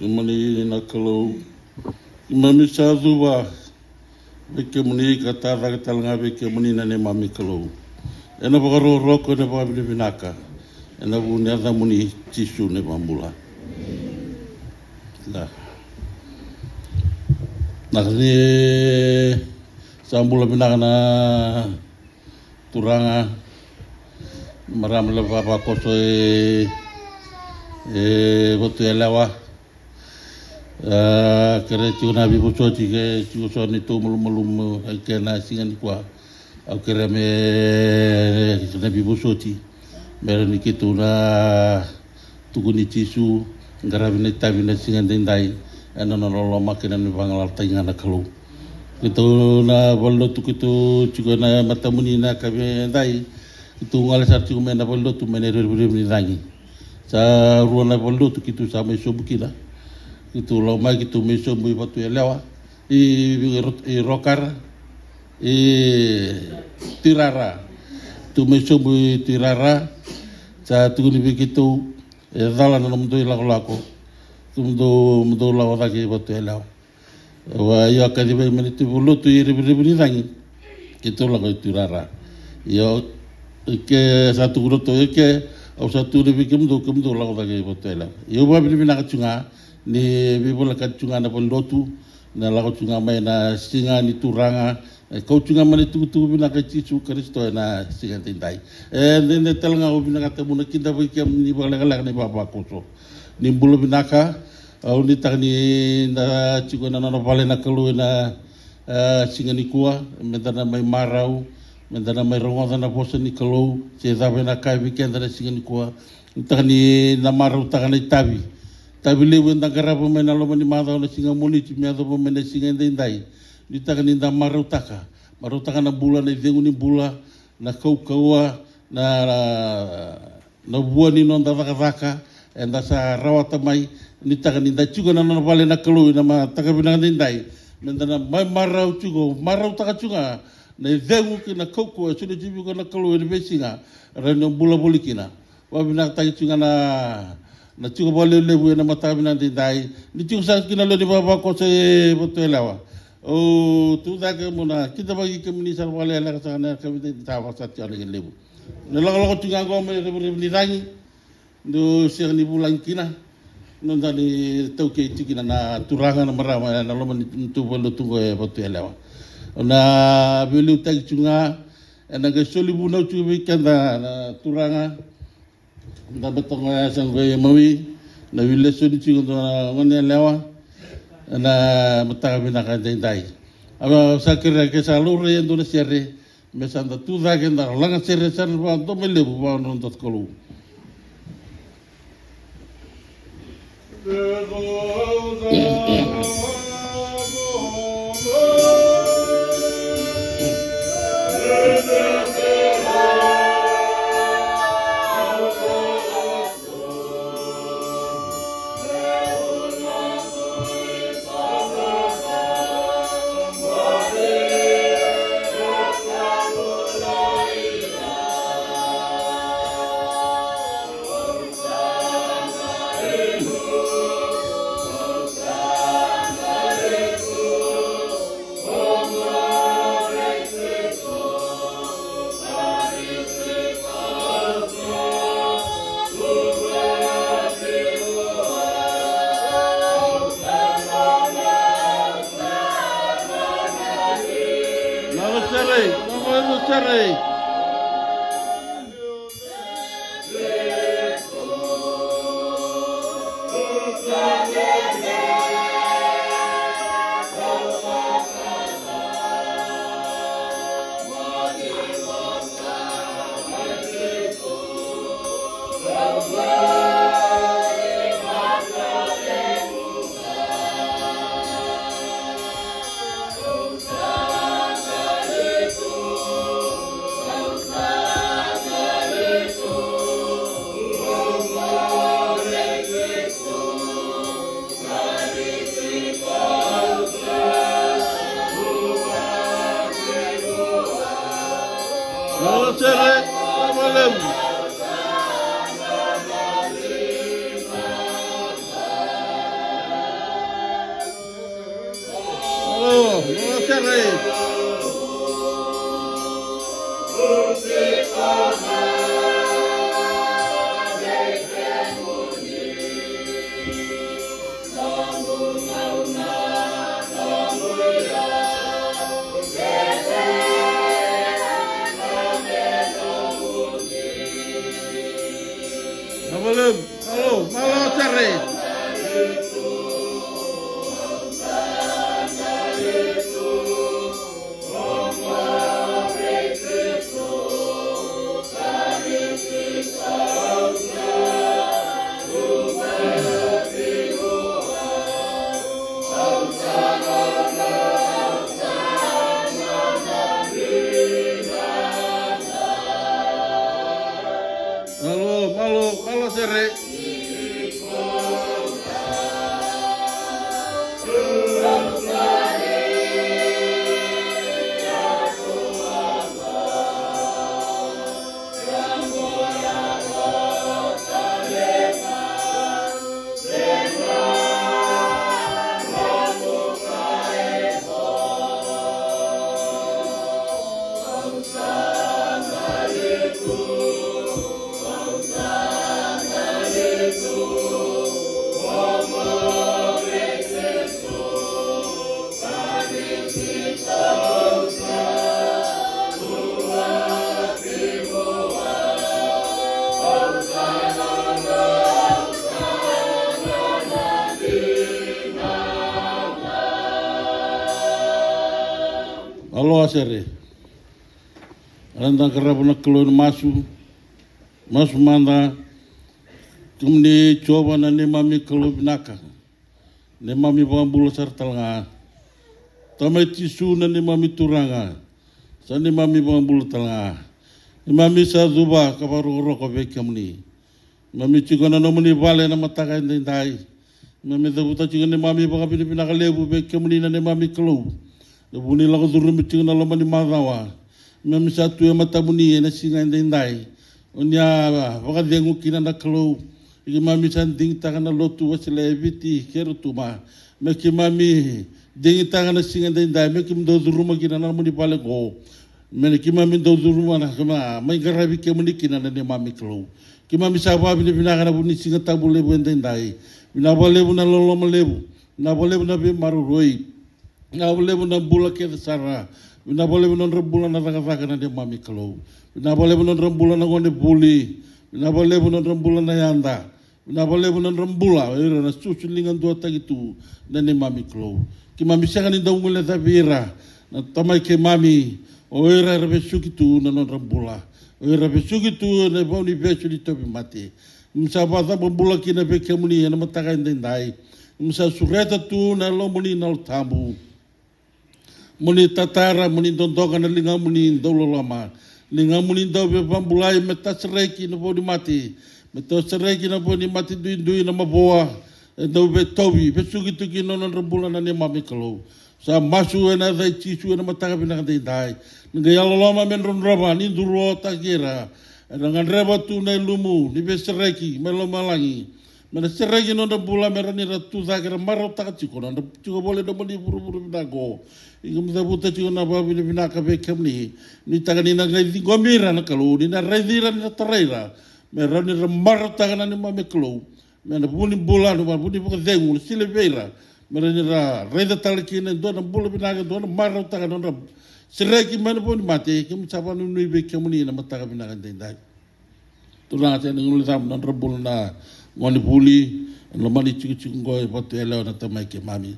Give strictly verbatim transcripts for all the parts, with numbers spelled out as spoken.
Kemuni na Kalou, keimami sa cuva vei kemuni ka tacake tale ga vei kemuni na neimami Kalou. Ena vakarokoroko, ena vakavinavinaka, ena vuku ni yacamuni Jisu na iVakabula. Da. Na ka ni sa bula vinaka na turaga, marama levu vavakoso e, e Vatuyalewa. A, kere tiko na veivosoti ke tiko so ni tou malumalumu e ke na siga nikua. Au kere me na veivosoti me ra ni keitou na tukuni Jisu, qaravi na itavi na siga daidai ena nona loloma kei na nona vagalalataki ga na Kalou. Keitou na valenilotu keitou tiko na matamuni na ka me dai, keitou gole sara tiko mai na valenilotu mai na revurevu ni cagi. Sa rua na valenilotu keitou sa mai sobu kina. Keitou lako mai keitou mai sobu i Vatuyalewa, i, i Ro-, i Rokara, i Tuirara. Keitou mai sobu i Tuirara. Sa tukuni vei keitou, e cala na nomudou ilakolako. Keitou mo dou lako cake i Vatuyalewa. Au a, io, a kaci vei mai na tou valenilotu i revurevu ni cagi. Keitou lako i Tuirara. Io, i ke sa tukuna tou i ke, au sa tukuna vei kemudou, kemudou lako cake i Vatuyalewa. Io, vakavinavinaka tu ga ni veivolekati tu ga na valenilotu, na lako tu ga mai na siga ni Turaga, e kau tu ga mai na itukutuku vinaka i Jisu Karisito ena siga daidai. E dede tale ga au vinakata meu na kidavaki kemuni vakalekaleka na ivavakoso. Ni bula vinaka. Au nuitaka ni da tiko ena nona vale na Kalou ena, e, siga nikua, meda na mai marau, meda na mai rogoca na vosa ni Kalou, se cava ena kaya vei keda na siga nikua. Nuitaka ni da marautaka na itavi, itavi levu eda qarava mai na loma ni macawa na siga Moniti me yacova mai na siga edaidai. Nuitaka ni da marautaka, marautaka na bula, na icegu ni bula, na kaukauwa, na, na vua ni noda cakacaka eda sa rawata mai. Nuitaka ni da tiko ena nona vale na Kalou ena mataka vinaka daidai, meda na mai marau tiko, marautaka tiko ga na icegu kei na kaukauwa e solia tiko vei iko na Kalou ena veisiga, rawa ni o bula voli kina. Vakavinavinakataki tiko ga na, na tiko vakalevulevu ena mataka vinaka daidai. Ni tiko sara kina lewe ni vavakoso e Vatuyalewa. Au tucake meu na kidavaki kemuni sara vakalekaleka sara na yakavi daidai, sa vakasati au na kena levu. Na lakolako tiko ga qo mai revurevu ni cagi, dou sega ni vulagi kina. Noda ni taukei tiko kina na turaga, na marama ena loma ni tou valenilotu qo e Vatuyalewa. Au na veiliutaki tiko ga, ena qai soli vunau tiko vei keda na turaga. Da betoka ya sa qo e mawi, na wi lesoni tiko dua na gone yalewa ena mataka vinaka daidai. Au sa kerea ke sa laurai e dua na sere, me sa da tucake da lagasere sara vakadomoilevu vua na noda Kalou. Serei, mama serei. Alo sere, alo lemu. Alo, alo sere. Mavalem, alo, malo sere. Malo, malo, malo sere. Aloha sere. Eda na qarava na Kalou ena masu. Masu mada. Kemuni Jiova na neimami Kalou vinaka, neimami vakabula sara tale ga. Tamai Jisu na neimami Turaga, sa neimami vakabula tale ga. Neimami sa cuva ka vakarokoroko vei kemuni. Neimami tiko ena nomuni vale ena mataka edaidai. Neimami cavuta tiko neimami vakavinavinaka levu vei kemuni na neimami Kalou. Na vu ni lako curumi tiko na loma ni macawa. Neimami sa tu e matamuni ena siga edaidai. O ni a vakacegu kina na Kalou. Keimami sa digitaka na lotu Wesele e Viti kei Rotuma. Me keimami digitaka na siga edaidai me keimami dau curuma kina na nomuni vale oqo. Me keimami dau curuma na keimami mai qaravi kemuni kina na neimami Kalou. Keimami sa vakavinavinaka na vu ni Siga Tabu levu edaidai. Vinaka vakalevu na loloma levu. Vinaka vakalevu na veimaroroi. Vinaka vakalevu na bula kece sara. Vinaka vakalevu na nodra bula na cakacaka na neimami Kalou. Vinaka vakalevu na nodra bula na gone vuli. Vinaka vakalevu na nodra bula na yada. Vinaka vakalevu na nodra bula o ira na susu ligaduataki tu na neimami Kalou. Keimami sega ni dau guilecavi ira na tamai keimami, o ira era vesuki tu na nodra bula, o ira vesuki tu ena vau ni vesu ni tauvimate. Keimami sa vakacabobula kina vei kemuni ena mataka edaidai. Keimami sa sureta tu na Yalomuni na Yalo Tabu. Mo ni tatara, mo ni dodoka na ligamuni dau loloma, ligamuni dau veivakabulai, me tasereki na vau ni mate, me tasereki na vau ni mate duidui, na mavoa e dau veitauvi, vesuki tu kina na nodra bula na neimami Kalou. Sa masu ena yaca i Jisu ena mataka vinaka edaidai. Ni qai yalololoma me drodrova, ni durotaki ira era gadreva tu na ilumu ni veisereki mai lomalagi. Me na sereki na nodra bula me rawa ni ra tucake, ra marautaka tiko na nodra tiko voli na nomuni vuravura vinaka oqo. Ia keimami cavuta tiko na vakavinavinaka vei kemuni. Nuitaka ni na qai ciqomi ira na Kalou, ni na raici ira, ni na tarai ira. Me rawa ni ra marautaka na neimami Kalou. Me na vu ni bula, na vu ni vakacegu, na sili vei ira. Me rawa ni ra raica tale kina e dua na bula vinaka, e dua na marautaka na nodra sereki mai na vo ni mate, keimami sa vakanuinui vei kemuni na mataka vinaka daidai. Turaga, sega ni guilecava na nodra bula na gone vuli ena loma ni tikotiko oqo e Vatuyalewa na Tamai keimami.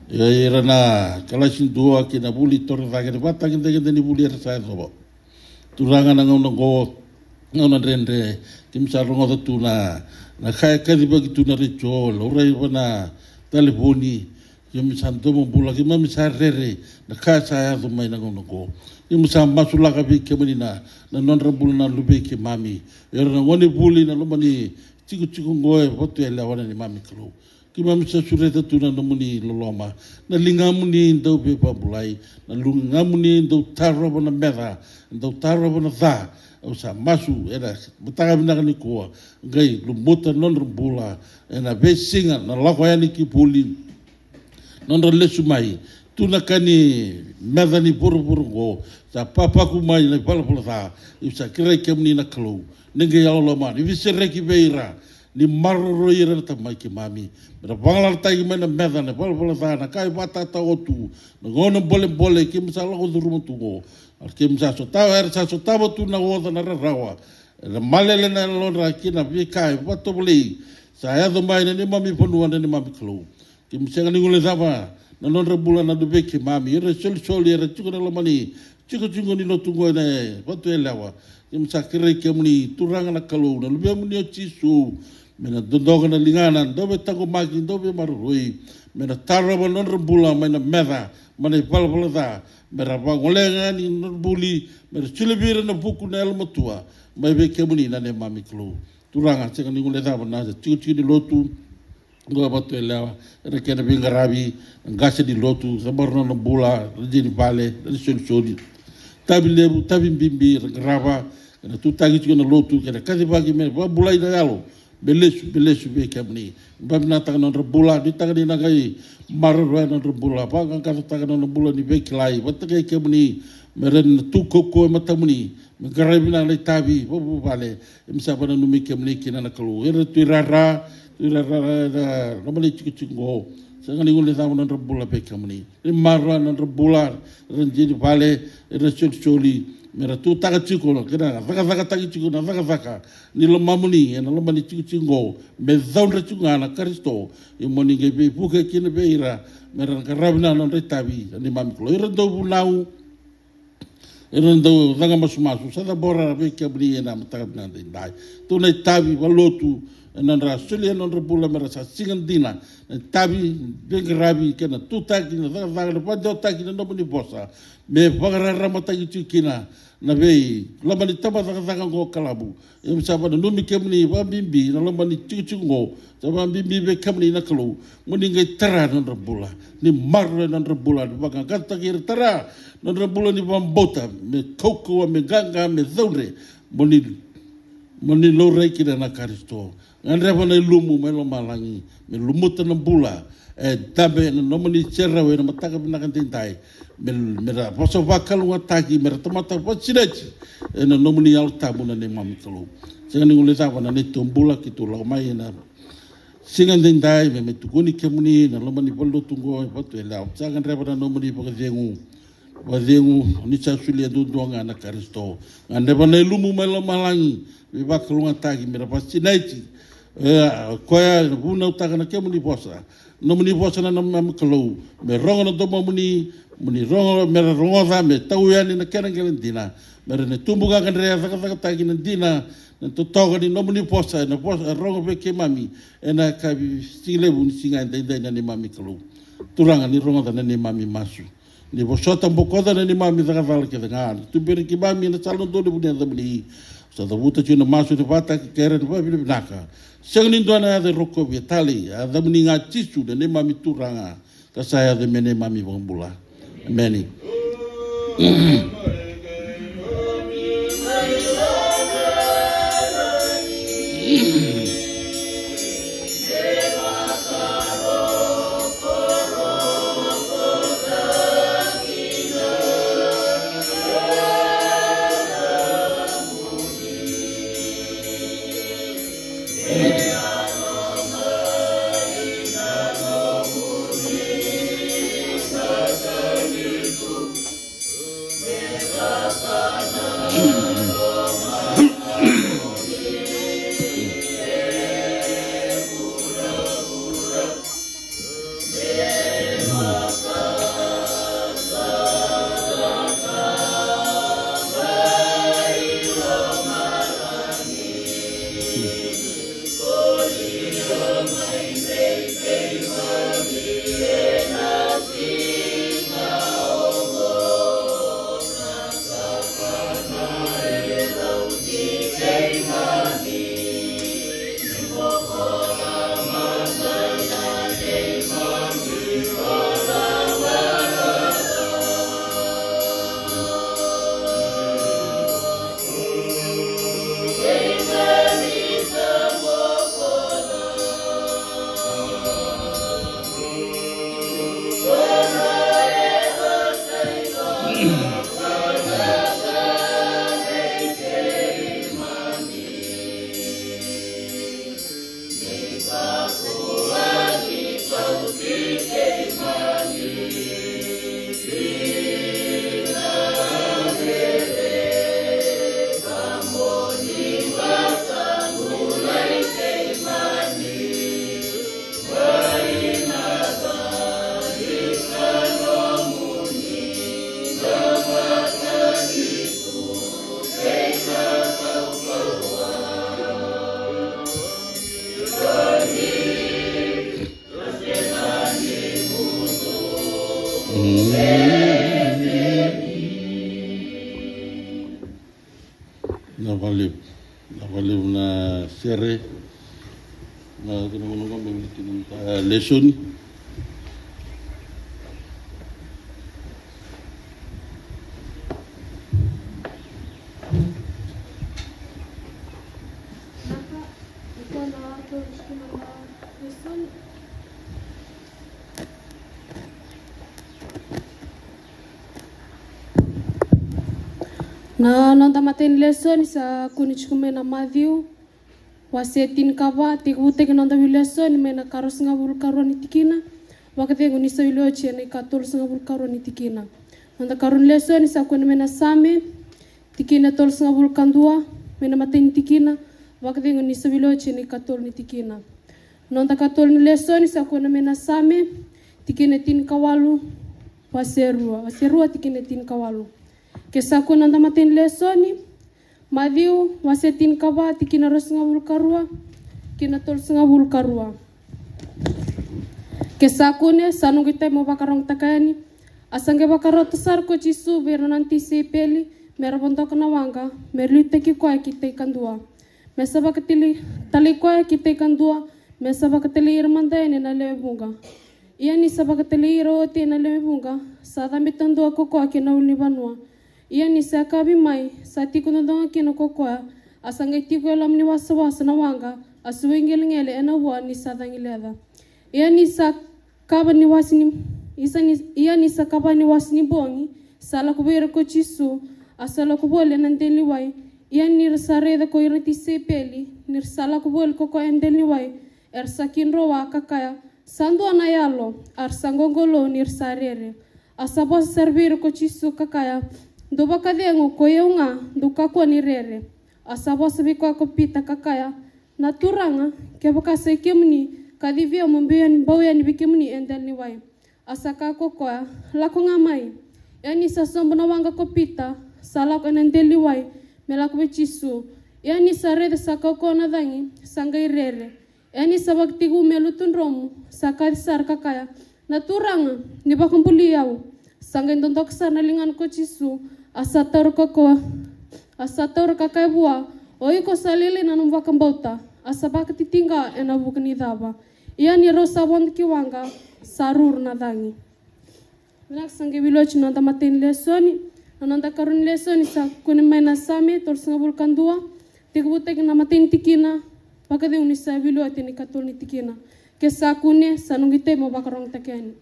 E ira na kalasi dua kei na vuli torocake, na ivakatagedegede ni vuli era sa yacova. Turaga, na gauna oqo, gauna dredre, keimami sa rogoca tu na, na ka e kacivaki tu na retio, laurai va na talevoni, keimami sa domobula, keimami sa rere na ka sa yaco mai na gauna oqo. Keimami sa masulaka vei kemuni na, na nodra bula na luvei keimami, era na gone vuli na loma ni tikotiko oqo e Vatuyalewa na neimami Kalou. Keimami sa sureta tu na nomuni loloma, na ligamuni dau veivakabulai, na ligamuni dau tarova na meca, dau tarova na ca. Au sa masu ena mataka vinaka nikua, qai lumuta na nodra bula ena veisiga na lako yani ki vuli, nodra lesu mai, tu na ka ni meca ni vuravura oqo, sa papaku mai na ivalavala ca. Au sa kerei kemuni na Kalou, ni qai yalololoma, ni veisereki vei ira, ni maroroi ira na Tamai keimami, me ra vagalalataki mai na meca, na ivalavala ca, na ka e vakatataotu, na gauna bolebole keimami sa lako curuma tu oqo. A keimami sa sotava, era sa sotava tu na oca, na rarawa, na malele na yalodra kei na veika e vakatovolei sa yaco mai na neimami vanua na neimami Kalou. Keimami sega ni guilecava na nodra bula na luvei keimami, era isolisoli, era tiko na loma ni tikotiko ni lotu oqo e Vatuyalewa. Keimami sa kerei kemuni, Turaga na Kalou, na Luvemuni o Jisu, me na dodoka na ligana, dau veitaqomaki, dau veimaroroi, me na tarova na nodra bula mai na meca, mai na ivalavala ca, me ra vagolea ga ni nodra buli, me ra solia vei ira na vuku, na yalomatua mai vei kemuni na neimami Kalou. Turaga, sega ni guilecava na tikotiko ni lotu oqo e Vatuyalewa, ena kena veiqaravi, na qase ni lotu, cabora na nona bula, na dina ni vale, na isolisoli. Tavi levu, tavi bibi era qarava, ena tutaki tiko na lotu, kei na kacivaki me vakabulai na yalo, me lesu, me lesu vei kemuni. Vakavinakataka na nodra bula, nuitaka ni na qai maroroya na nodra bula, vaqaqacotaka na nodra bula ni veikilai vata kei kemuni, me rawa ni na tu kaukauwa e matamuni, me qaravi vinaka na itavi vakavuvale. Keimami sa vakananumi kemuni kina na Kalou. Era tu i rara, tu i rara na loma ni tikotiko oqo. Sega ni guilecava na nodra bula vei kemuni. Ni maroroya na nodra bula, era dina ni vale, era isolisoli, me ra tutaka tiko na kena cakacakataki tiko na cakacaka ni lomamuni ena loma ni tikotiko oqo, me caudre tiko ga na Karisito. Ia mo ni qai veivuke kina vei ira, me ra qaravi na nodra itavi na neimami Kalou. Ira dau vunau, ira dau caga masumasu, sa cabora vei kemuni ena mataka vinaka daidai. Tou na itavi vakalotu, ena nodra solia na nodra bula me ra sa siga dina, na itavi veiqaravi kei na tutaki na cakacaka, na vakadewataki na nomuni vosa, me vakararamataki tiko kina na vei loma ni tabacakacaka oqo, kalabu. Ia keimami sa vakananumi kemuni vakabibi na loma ni tikotiko oqo, sa vakabibi vei kemuni na Kalou, mo ni qai tara na nodra bula, ni maroroya na nodra bula, ni vaqaqacotaki ira, tara na nodra bula ni vakabauta, me kaukauwa, me qaqa, me caudre, mo ni, mo ni laurai kina na Karisito. Gadreva na ilumu mai lomalagi me lumuta na bula e dabe ena nomuni serau ena mataka vinaka daidai, me, me ra vosa vakalougatataki, me ra tamata vakasinaiti ena nomuni Yalo Tabu na neimami Kalou. Sega ni guilecava na neitou bula keitou lako mai ena siga daidai, me, me tukuni kemuni na loma ni valenilotu oqo e Vatuyalewa. Sa gadreva na nomuni vakacegu, vakacegu ni sa solia duadua ga na Karisito. Gadreva na ilumu mai lomalagi me vakalougatataki, me ra vakasinaiti. E, o koya e vunautaka na kemuni vosa, nomuni vosa na neimami Kalou, me rogo na domomuni, mo ni rogo, me ra rogoca, me tau yani na kena qele dina, me ra na tubu ka gadreva, cakacakataki na dina, na totoka ni nomuni vosa, ena vosa e rogo vei keimami ena yakavi siga levu ni siga edaidai na neimami Kalou. Turaga, ni rogoca na neimami masu. Ni vosota, bokoca na neimami cakacala kece ga. Ni tuberi keimami ena sala dodonu ni vu ni yacamuni. Sa cavuta tiko na masu ni vakataki kere ni vakavinavinaka. Sega ni dua na yaca e rokovi e talei, a yacamuni ga Jisu na neimami Turaga, ka sa yaco me neimami iVakabula. Emeni. Vakalevu. Vakalevu na sere. Na kena gauna qo me tiko na lesoni. Na noda matai ni lesoni sa kune tiko mai na Maciu, wase tinikava, tekivutaki na noda veiwili lesoni mai na ikaruasagavulu karua ni tikina, vakacegu ni sa wili oti ena ikatolusagavulu karua ni tikina. Noda ikarua ni lesoni sa kune mai na Same, tikina tolusagavulu kadua, mai na matai ni tikina, vakacegu ni sa wili oti ena ikatolu ni tikina. Noda ikatolu ni lesoni sa kune mai na Same, tikina tinikawalu, wase rua, wase rua tikina tinikawalu. Ke sa kune noda matai ni lesoni, Maciu, wase tinikava, tikina ruasagavulu karua, kina tolusagavulu karua. Ke sa kune, sa noqu itavi mo vakarogotaka yani. A sa qai vakarota sara ko Jisu vei ira na nona tisaipeli, me ra vodoka na waqa, me ra liutaki koya ki tai kadua. Me sa vakatalai koya ki tai kadua, me sa vakatalai ira mada yani na lewe vuqa. Ia ni sa vakatalai ira oti na lewe vuqa, sa cabe taudua ko koya ki na ulunivanua. Ia ni sa yakavi mai, sa tiko dodoga kina ko koya, a sa qai tiko e loma ni wasawasa na waqa, a sa veiqelegele ena vua ni sa cagi leca. Ia ni sa kava ni wasi ni, isa ni, ia ni sa kava ni wasi ni bogi, sa lako vei ira ko Jisu, a sa lako voli ena dela ni wai. Ia ni ra sa raica ko ira na tisaipeli, ni ra sa lako voli ko koya ena dela ni wai, era sa kidrowa ka kaya, sa dua na yalo, a ra sa qoqolou ni ra sa rere. A sa vosa sara vei ira ko Jisu ka kaya, dou vakacegu, koi au ga, dou kakua ni rere. A sa vosa vei koya ko Pita ka kaya, na Turaga, kevaka sa i kemuni, kacivi au meu bau yani, bau yani vei kemuni e dela ni wai. A sa kaya ko koya, lako ga mai. Ia ni sa sobu na waqa ko Pita, sa lako ena dela ni wai, me lako vei Jisu. Ia ni sa raica sa kaukauwa na cagi, sa qai rere. Ia ni sa vakatekivu me lutu dromu, sa kaci sara ka kaya, na Turaga, ni vakabulai au. Sa qai dodoka sara na ligana ko Jisu, a sa taura ka kaya, a sa taura ka kaya vua, o iko sa lailai na nomu vakabauta, a sa vakatitiqa ena vuku ni cava. Ia ni rau sa vodo ki waqa, sa ruru na cagi. Vinaka, sa qai wili oti na noda matai ni lesoni. Na noda ikarua ni lesoni sa kune mai na Same tolusagavulu ka dua, tekivutaki na matai ni tikina, vakacegu ni sa wili oti na ikatolu ni tikina. Ke sa kune, sa noqu itavi mo vakarogotaka yani.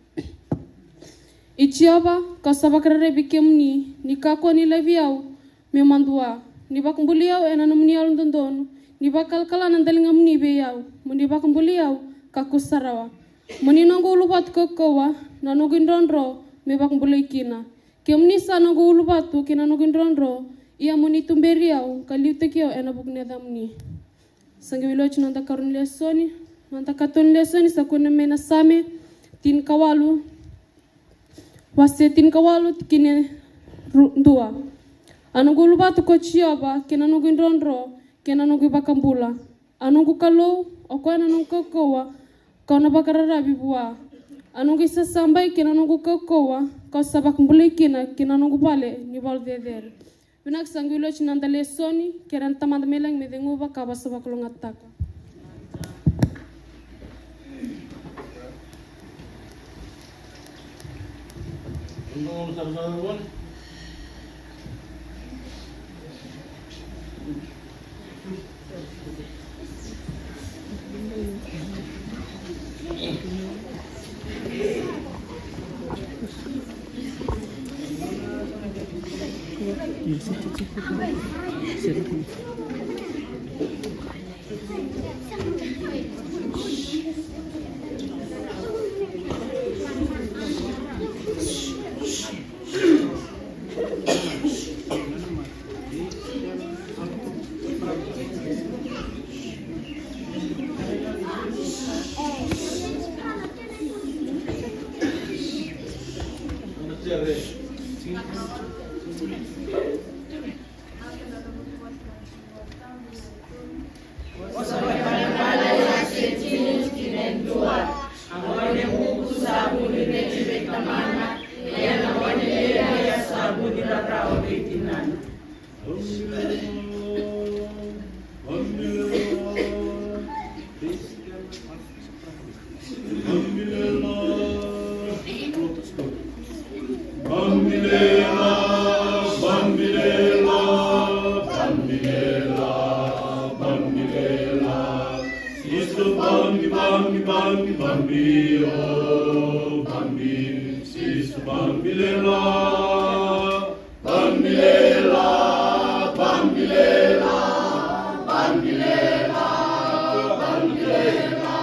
I Jiova, kau sa vakararavi vei kemuni, ni kakua ni laivi au, meu madua. Ni vakabulai au ena nomuni yalododonu, ni vakalakala na daligamuni vei au, mo ni vakabulai au ka kusarawa. Mo ni noqu uluvatu kaukauwa, na noqu idrodro meu vakabulai kina. Kemuni sa noqu uluvatu kei na noqu idrodro, ia mo ni tuberi au ka liutaki au ena vuku ni yacamuni. Sa qai wili oti na noda ikarua ni lesoni. Noda ikatolu ni lesoni sa kune mai na Same tinikawalu, wase tinikawalu, tikina e dua. A noqu uluvatu ko Jiova, kei na noqu idrodro, kei na noqu iVakabula. A noqu Kalou, o koya na noqu kaukauwa, kau na vakararavi vua. A noqu isasabai kei na noqu kaukauwa, kau sa vakabulai kina, kei na noqu vale ni valu cecere. Vinaka, sa qai wili oti na noda lesoni, kerea na Tamada mai lagi me ceguva ka vosavakalougatataka. Bambilela, bambilela, bambilela, bambilela. Sister Bambi, Bambi, Bambi, Bambi, oh, Bambi, Sister Bambilela. Bambilela, bambilela, bambilela, bambilela.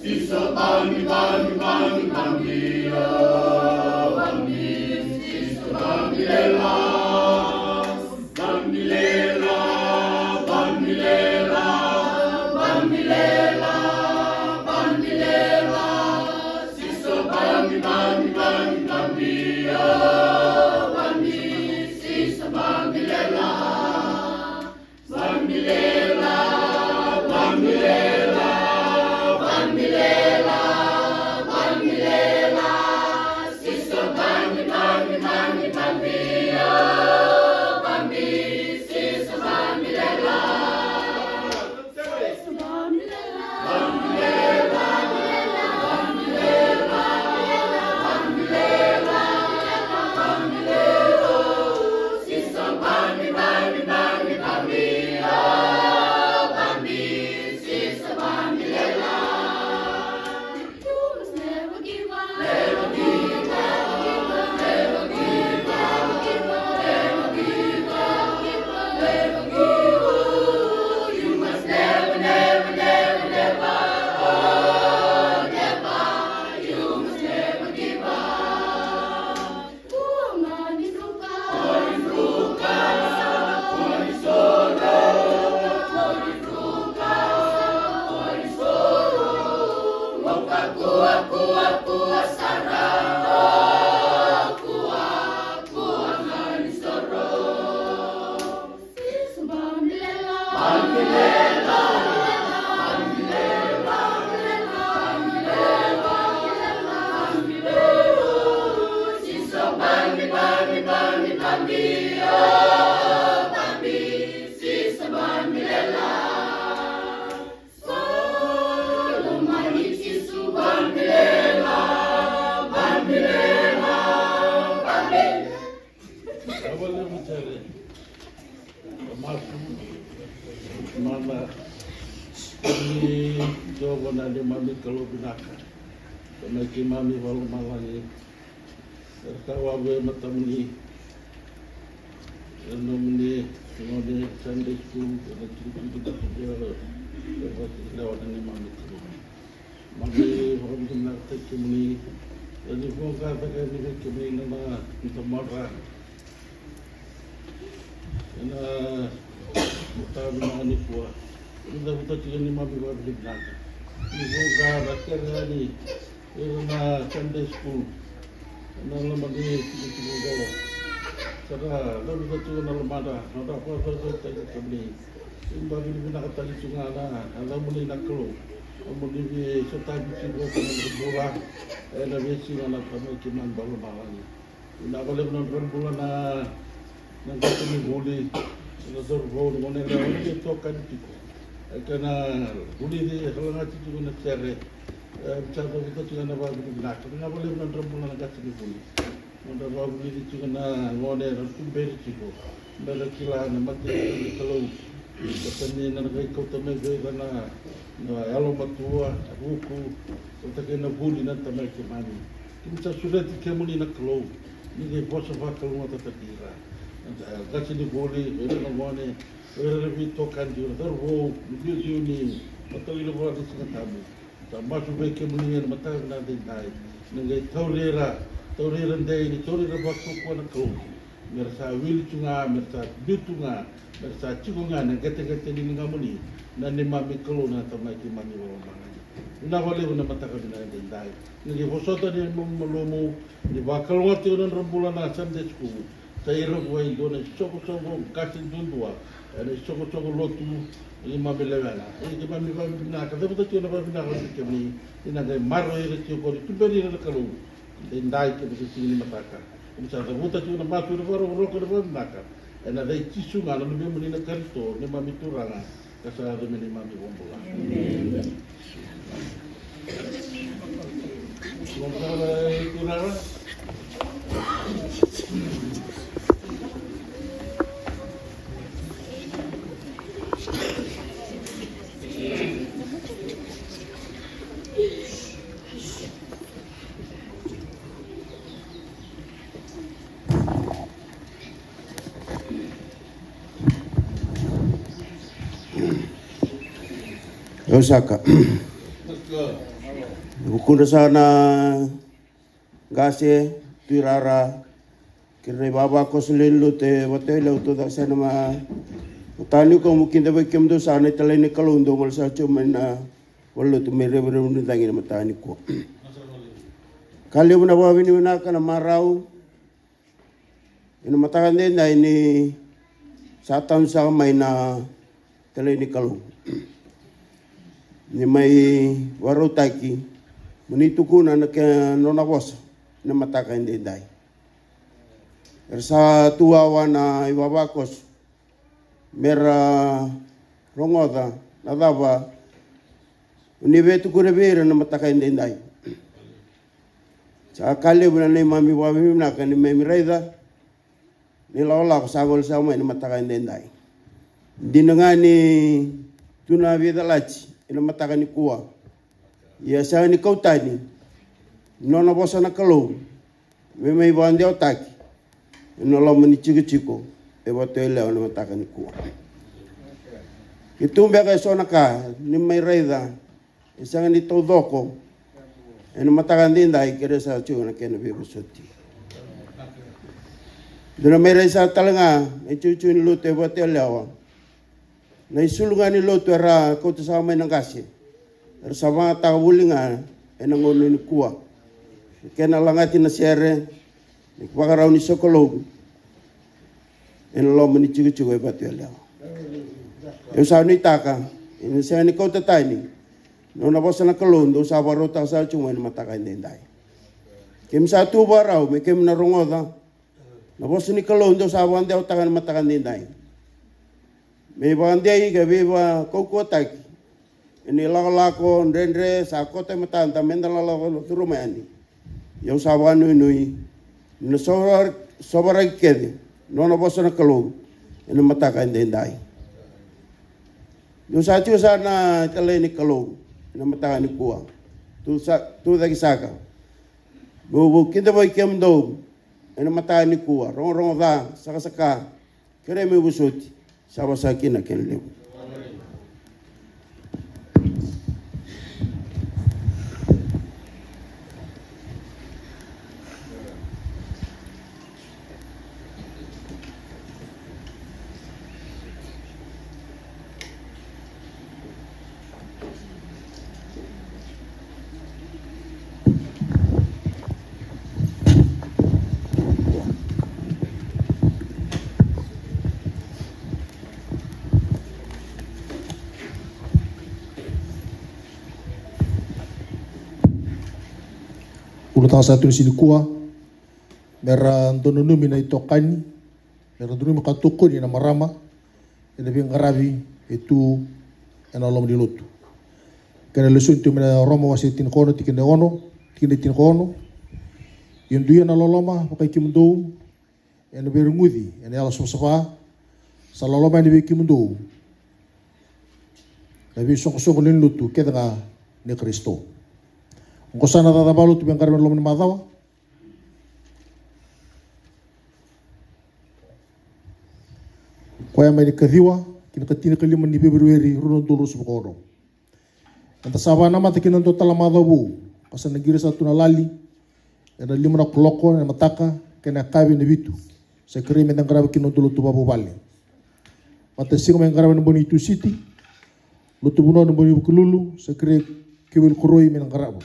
Sister Bambi, Bambi, Bambi, Bambi, oh, Bambi, Sister Bambilela. Bambilela, bambilela, bambilela, bambilela. Sister Bambi, Bambi, Bambi, Bambi, oh, Bambi, Sister Bambilela. Bambilela, bambilela, bambilela, bambilela. Sister Bambi, Bambi, Bambi, Bambi, oh, Bambi, Sister Bambilela. Masu, mana, ni Jiova na neimami Kalou vinaka, Tamai keimami vakalomalagi, era sa wavu e matamuni, ena nomuni gone Sunday school, ena tikotiko ni Turaga, era sa lewa na neimami Kalou. Mami vakavinavinakataki kemuni, ena voqa cake yani vei kemuni na noda madra. Ena mataka vinaka nikua, eda cavuta tiko na neimami vakavinavinaka. Ni voqa na kere yani ira na Sunday school ena loma ni tikotiko oqo. Sa ra cavuta tiko na lomadra, nodra vakacaucautaki kemuni. Ni vakavinavinakataki tiko ga na yacamuni na Kalou. Nomuni veisotavi tiko ena noda bula ena veisiga na Tamai keimami vakalomalagi. Vinaka vakalevu na nodra bula na, na qasenivuli, na cauravou, na goneyalewa, na veitokani tiko. E kena vulici, e lagati tiko na sere. E, sa cavuta tiko na vakavinavinaka. Vinaka vakalevu na nodra bula na qasenivuli. Nodra vakavulici tiko na gone era tuberi tiko. Mera kila na matanitu ni Kalou. Vata ni na qai kauta mai vei ira na, na yalomatua, na vuku, vata kei na vuli na Tamai keimami. Keimami sa sureti kemuni na Kalou, ni qai vosa vakalougatataki ira. Na qasenivuli, vei ira na gone, vei ira na veitokani, na cauravou, na iliuliu ni matau ni Vula ni Siga Tabu. Sa masu vei kemuni ena mataka vinaka edaidai. Ni qai tauri ira, tauri ira dei, ni tauri ira vakaukauwa na Kalou. Mera sa wili tu ga, mera sa biu tu ga, mera sa tiko ga ena qeteqete ni ligamuni. Na neimami Kalou na Tamai keimami vakalomalagi. Vinaka vakalevu na mataka vinaka edaidai. Ni qai vosota na neimami malumu, ni vakalougatataki na nodra bula na Sunday school. Sa ira vua e dua na isoqosoqo qase duadua ena isoqosoqo lotu ni keimami lewena. Ia keimami vakavinavinaka, cavuta tiko na vakavinavinaka vei kemuni, ni na qai maroroi ira tiko, ni tuberi ira na Kalou. Edaidai kei na veisiga ni mataka, keimami sa cavuta tiko na masu ena vakarokoroko, ena vakavinaka. Ena yaca i Jisu ga na Luvemuni na Karisito, neimami Turaga, ka sa yaco me neimami iVakabula. Io saka. Vukudra sa na qase, tuirara, kei ira na ivavakoso lewe ni lotu e Vatuyalewa, au taucoko sa na ma, mataka nikua meu kidavaki kemudou sa na italai ni Kalou dou gole sa tiko mai na valenilotu mai Reverend Nudagi na mataka nikua. Ka levu na vakavinavinaka na marau ena mataka edaidai ni sa tanu saka mai na italai ni Kalou ni mai vakarautaki mo ni tukuna na ke nona vosa ena mataka edaidai. Era sa tu wawa na ivavakoso mera rogoca na cava o ni via tukuna vei ira na mataka edaidai. Sa ka levu na neimami vakavinavinaka ni mai mi raica ni lakolako sa gole saka mai na mataka edaidai. Dina ga ni tu na veicalati ena mataka nikua, ia sega ni kau tani na nona vosa na Kalou me mai vakadewataki ena loma ni tikotiko e Vatuyalewa na mataka nikua. Ke tu beka eso na ka ni mai raica e sega ni taucoko ena mataka edaidai, kere sa tiko na kena veivosoti. Dou na mai raica tale ga na itikotiko ni lotu e Vatuyalewa. Na isulu ga ni lotu era kauta saka mai na qase era sa vagataka voli ga ena gauna nikua. Kena lagati na sere, na ivakarau ni sokalou ena loma ni tikotiko e Vatuyalewa. Au sa nuitaka ena sega ni kauta tani na nona vosa na Kalou dou sa vakarautaka saka tiko mai na mataka edaidai. Keimami sa tu vakarau me keimami na rogoca na vosa ni Kalou dou sa vakadewataka na mataka edaidai. Me ivakadei ka veivakaukauwataki ena ilakolako dredre sa koto e matada meda lako curuma yani. Ia au sa vakanuinui ni na sova, sovaraki kece na nona vosa na Kalou ena mataka edaidai. Dou sa tiko saka na italai ni Kalou ena mataka nikua. Tu sa, tu cake saka. Meu, meu kidavaki kemudou ena mataka nikua, rogorogo ca, sakasaka, kerei me vosoti, sa vosaki na kena levu. Ulutaga sa tu ni siga nikua, mera dau nanumi na itokani, mera dau nanumi ka tokoni na marama ena veiqaravi e tu ena loma ni lotu. Kena lesoni tu mai na Roma wase tinikaono, tikina e ono, tikina e tinikaono. Ia dou ia na loloma vakai kemudou, ena veireguci ena yalo savasava, sa loloma yani vei kemudou na veisoqosoqo lewe ni lotu kece ga nei Karisito. Oqo sa na cakacaka vakalotu me qaravi ena loma ni macawa. Koya mai na ikaciwa ki na ikatinikalima ni Feperueri, rua na udolu ruasagavulu ka ono. Eda sa vakanamata ki na dua tale na macawa vou, ka sa na qiri saka tu na lali ena lima na kaloko ena mataka kei na yakavi ena vitu. Sa kerei meda qarava ki na noda lotu vakavuvale. Matai ni siga mai qarava ena Bogi ni Tusiti, lotu vanua ena Bogi ni Vukelulu, sa kerei Kevin Koroi me na qarava.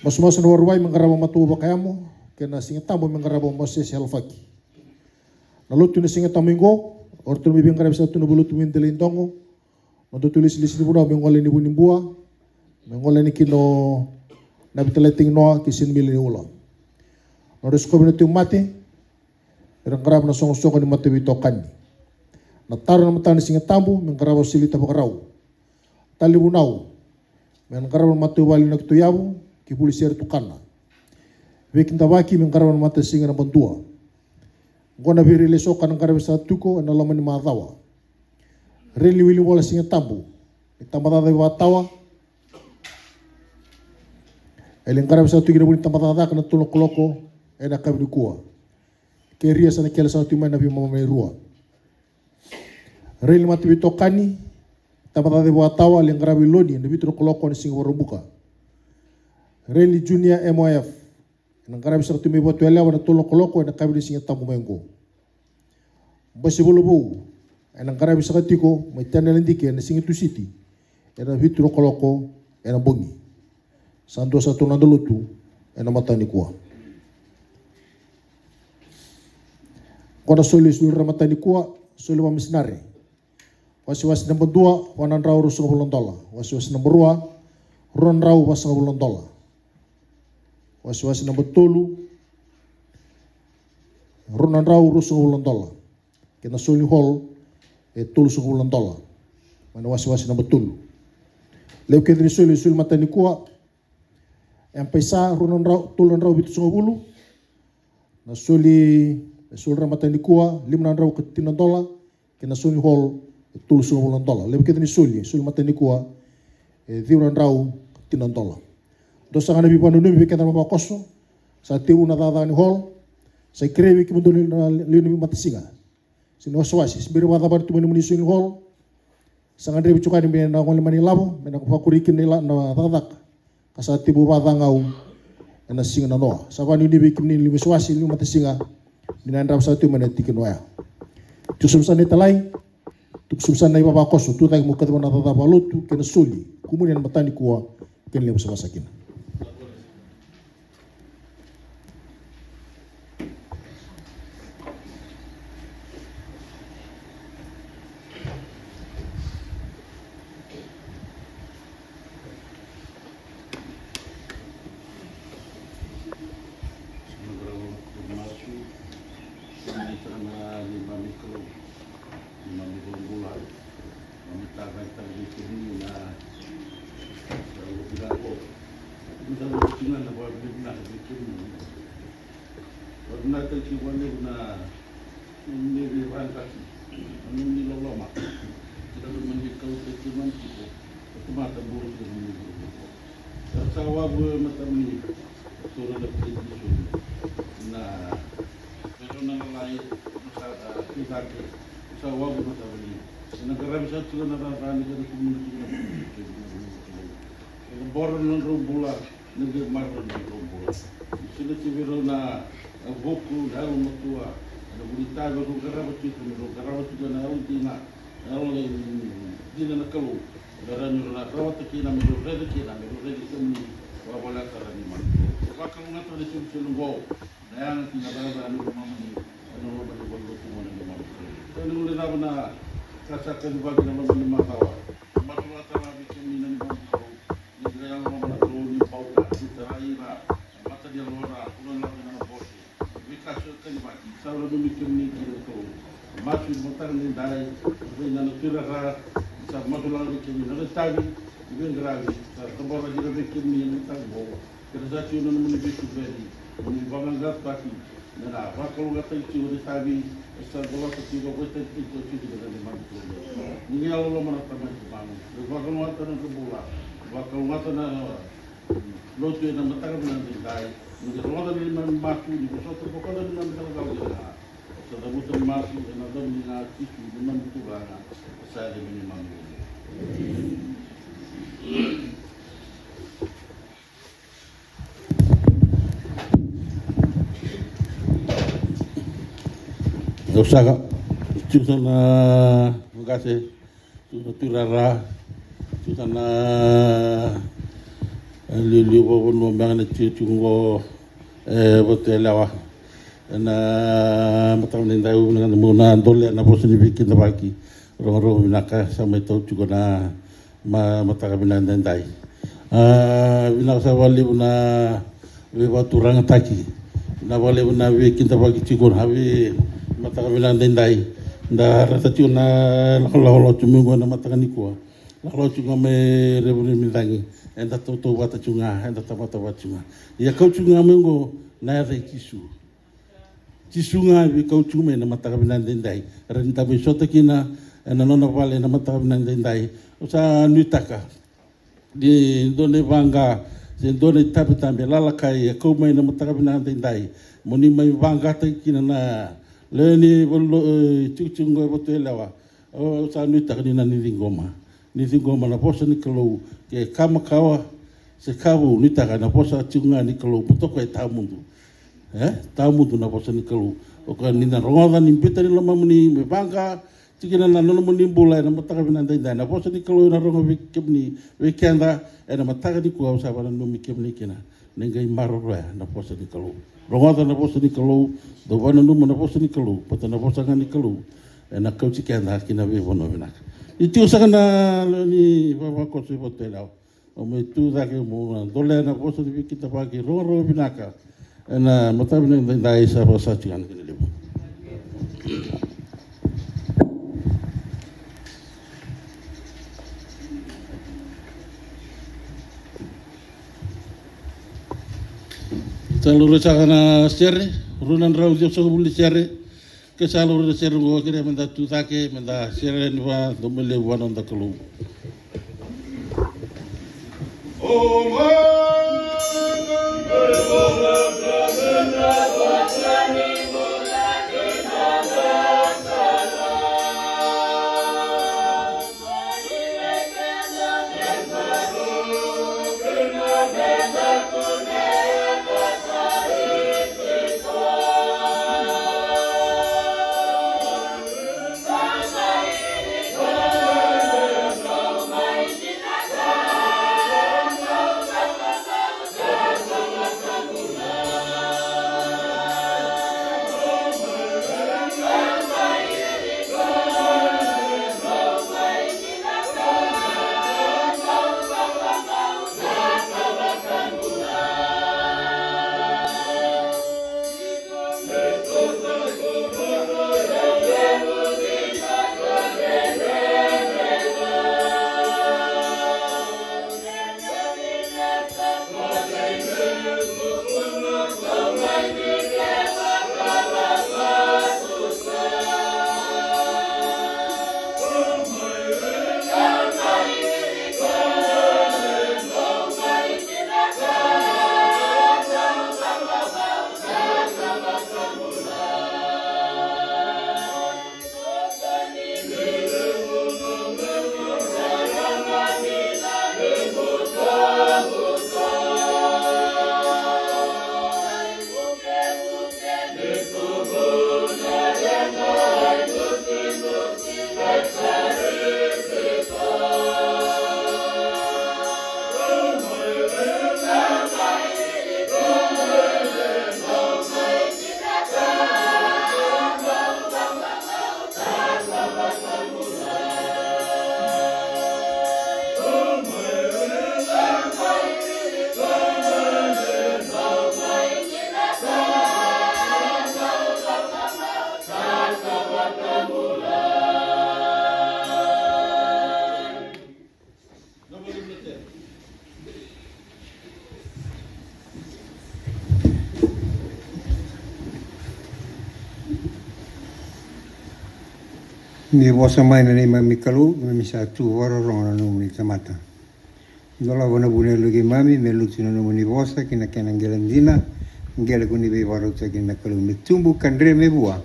Masumasu ena Vakarauwai me qarava o Matau Vakayamo, kei na Sigatabu me qarava o Mosese Yalofaki. Na lotu ena Sigatabu oqo, o ratou na mai veiqaravi saka tu na veilotu mai Delaidogo, nodatou ilesilesi ni vanua mai gole yani Vunibua, me gole yani kina o Navitalaitaki Noa kei Senimili Niula. Nodra sikovi na tauvimate, era qarava na soqosoqo ni mataveitokani. Na taro ena mataka ni Siga Tabu me qarava o Silita Vakarau. Talevunau me na qarava na matavuvale na Kitoyavu kei Vulisere Tukana. Veikidavaki me qarava na matasiga ena Badua. Oqo na veirailesoka ena qaravi sa tiko ena loma ni macawa. Reli ni wilivola Siga Tabu ni tabacakacaka vakatawa e lai qaravi sa tiko ena vuku ni tabacakacaka ena tolu na kaloko ena yakavi nikua. Keria sa na kele sa oti mai na veimama mai rua. Reli ni mataveitokani tabacakacaka vakatawa e lai qaravi Loni ena vitu na kaloko ena siga Vakaraubuka. Reli ni Junior M O F ena qaravi saka tu mai Vatuyalewa ena tolu na kaloko ena yakavi ni Siga Tabu mai oqo. Basi volovou ena qaravi saka tiko mai Taniela Dike ena siga Tusiti ena vitu na kaloko ena bogi. Sa dua sa tu na noda lotu ena mataka nikua. Oqo na soli, soli ra mataka nikua, soli vakamisinari. Wasewase naba dua, va na drau ruasagavulu na dola. Wasewase naba rua, rua na drau vasagavulu na dola. Wasewase naba tolu, rua na drau ruasagavulu na dola. Kei na soli hall e tolusagavulu na dola. Mai na wasewase naba tolu. Levu kece ni soli, soli mataka nikua. M-PAiSA, rua na drau, tolu na drau vitusagavulu. Na soli, e soli ra mataka nikua, lima na drau ka tini na dola. Kei na soli hall e tolusagavulu na dola. Levu kece ni soli, soli mataka nikua, e ciwa na drau ka tini na dola. Dua saka na veivakananumi vei keda na vavakoso. Sa tekivu na cakacaka ni hall. Sa kerei vei kemudou na lewe ni veimatasiga se ni wasewase se bera vakacava tu mai na nomuni soli hall. Sa gadrevi tiko yani me na gole mai na ilavo me na vakakuri kina na cakacaka. Ka sa tekivu vakacagau ena siga nanoa. Sa vakanuinui vei kemuni na lewe ni wasewase, lewe ni matasiga, ni na yadrava saka tu mai na tikina oya. Tiko sobu saka na italai. Tiko sobu saka na ivavakoso, tucake mo kaciva na cakacaka vakalotu kei na soli. Kumuni ena mataka nikua. Kena levu sa vasa kina. Neimami iVakabula, neimami tavai tale vei kemuni na, na lotu vinaka oqo. Ni sa lotu tiko ga na vakavinavinaka vei kemuni. Vakavinavinakataki tiko vakalevu na nomuni veivakayalotaki, na nomuni loloma. Kei na nomuni kauta keimami tiko, na tamata bula kei na nomuni vuravura. Sa wavu e matamuni, na toro na kei na soli. Na Vei rau na lalai, na sa, a, tucake, sa wavu na tavali. Ena qaravi sa tiko na cakacaka ni kena tumuna tiko na, ena boro na nodrau bula, na qai maroroi na nodrau bula. Ni solia tiko vei rau na, na vuku, na yalomatua, ena vuku ni itavi rau qarava tiko, me rau qarava tiko ena yalodina, na yalo dina na Kalou. Me rawa ni rau na rawata kina, me rau raica kina, me rau raici kemuni, vakavoleka na neimami. Vakalougatataka na isolisoli oqo. Na yaga kei na cakacaka ni lomamuni ena loma ni valenilotu gona ni lomamuni. Sa ni guilecava na ka sa kacivaki ena loma ni macawa. Masulaka tale ga vei kemuni na neimami Kalou. Ni qai yaga loma na Kalou ni bauta, ni tarai ira na mata ni yalora, kua na lako ina na bose. Veika sa kacivaki, sa nanumi kemuni kina na Kalou. Masu ena mataka ni dai, vei na na tuirara, sa masulaka vei kemuni na itavi, ni veiqaravi, sa tabaraki ira vei kemuni ena itavi vou. Keda sa tiko na nomuni veituberi, nomuni vaqaqacotaki, me na vakalougatataki tiko na itavi, e sa colata tiko, vakaitavi tiko tiko na neimami Kalou. Ni qai yalololoma na Tamai keimami, me vakalougatataka na nodra bula, vakalougatataka na lotu ena mataka vinaka edaidai, ni qai rogoca na neimami masu, ni vosota, bokoca na neimami cakacaka vinaka. Sa cavuta na masu ena yacamuni ga Jisu neimami Turaga, sa yaco me neimami. Au saka, tiko sa na qase, tiko sa na tuirara, tiko sa na, e, liuliu vakavanua me yaga na tiko tiko oqo, e, Vatuyalewa. Ena mataka ni dai, au vinakata meu na dolea na vosa ni veikidavaki, rogorogo vinaka sa mai tau tiko na ma-, mataka vinaka edaidai. A, vinaka sara vakalevu na veivakaturagataki Na vakalevu na veikidavaki tiko na veimataka vinaka daidai. Da raica tiko na lakolako lotu mai qo na mataka nikua. Lakolako tiko ga mai Reverend Micagi. Eda tautauvata tiko ga, eda tautauvata tiko ga. Ia kau tiko ga mai qo na yaca i Jisu. Jisu ga e veikau tiko mai na mataka vinaka daidai. Ra ni da mai sota kina ena nona vale ena mataka vinaka daidai. Au sa nuitaka ni dua na ivaqa se dua na itabetabe lalakai e kau mai na mataka vinaka daidai mo ni mai vaqataki kina na lewe ni valu, e, tikotiko qo e Vatuyalewa. Au sa nuitaka ni na ni ciqoma, ni ciqoma na vosa ni Kalou. Ke ka makawa se ka vou, nuitaka na vosa tiko ga ni Kalou, botoko e tawamudu. E tawamudu na vosa ni Kalou. O koya ni na rogoca, ni biuta ni lomamuni me vaqa tiko kina na nomuni bula ena mataka vinaka daidai. Na vosa ni Kalou ena rogo vei kemuni, vei keda ena mataka nikua. Au sa vakananumi kemuni kina. Ni qai maroroya na vosa ni Kalou. Rogoca na vosa ni Kalou, dau vakananuma na vosa ni Kalou, baleta na vosa ga ni Kalou ena kauti keda ki na veivanua vinaka. Ni tiko saka na lewe ni vavakoso i Vatuyalewa. Au mai tu cake meu na dolea na vosa ni veikidavaki rogorogo vinaka ena mataka vinaka daidai. Sa vakasauti ga na kena levu. Sa laurai saka na sere, rua na drau ciwasagavulu ni sere. Ke sa laurai na sere oqo, kerea meda tu cake, meda sere yani vua, domo levu vua na noda Kalou. Ni vosa mai na neimami Kalou, keimami sa tu vakarorogo na nomuni tamata. Dolava na vu ni yaloi keimami me lutu na nomuni vosa ki na kena qele dina, qele ko ni veivakarautaki na Kalou, me tubu ka dre me vua,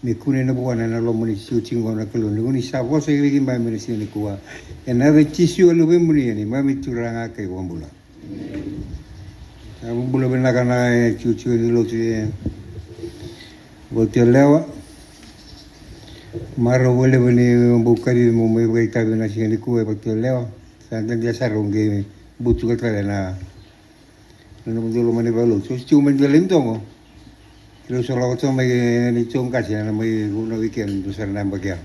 me kune na vuana ena loma ni sioti qo na Kalou, ni ko ni sa vosa vei keimami ena siga nikua. Ena yaca i Jisu na Luvemuni, na neimami Turaga ka iVakabula. Sa bula vinaka na, e, tiotio ni lotu e Vatuyalewa. Marau vakalevu ni bau kacivi meu mai vakaitavi ena siga nikua e Vatuyalewa. Sa dredre sara au qai butuka tale na, na nomudou loma ni vale. Au se tiko mai dela i dogo. Keirau sa lako toka mai na neitou qase na mai vunau i ke, dua sara na yabaki ya.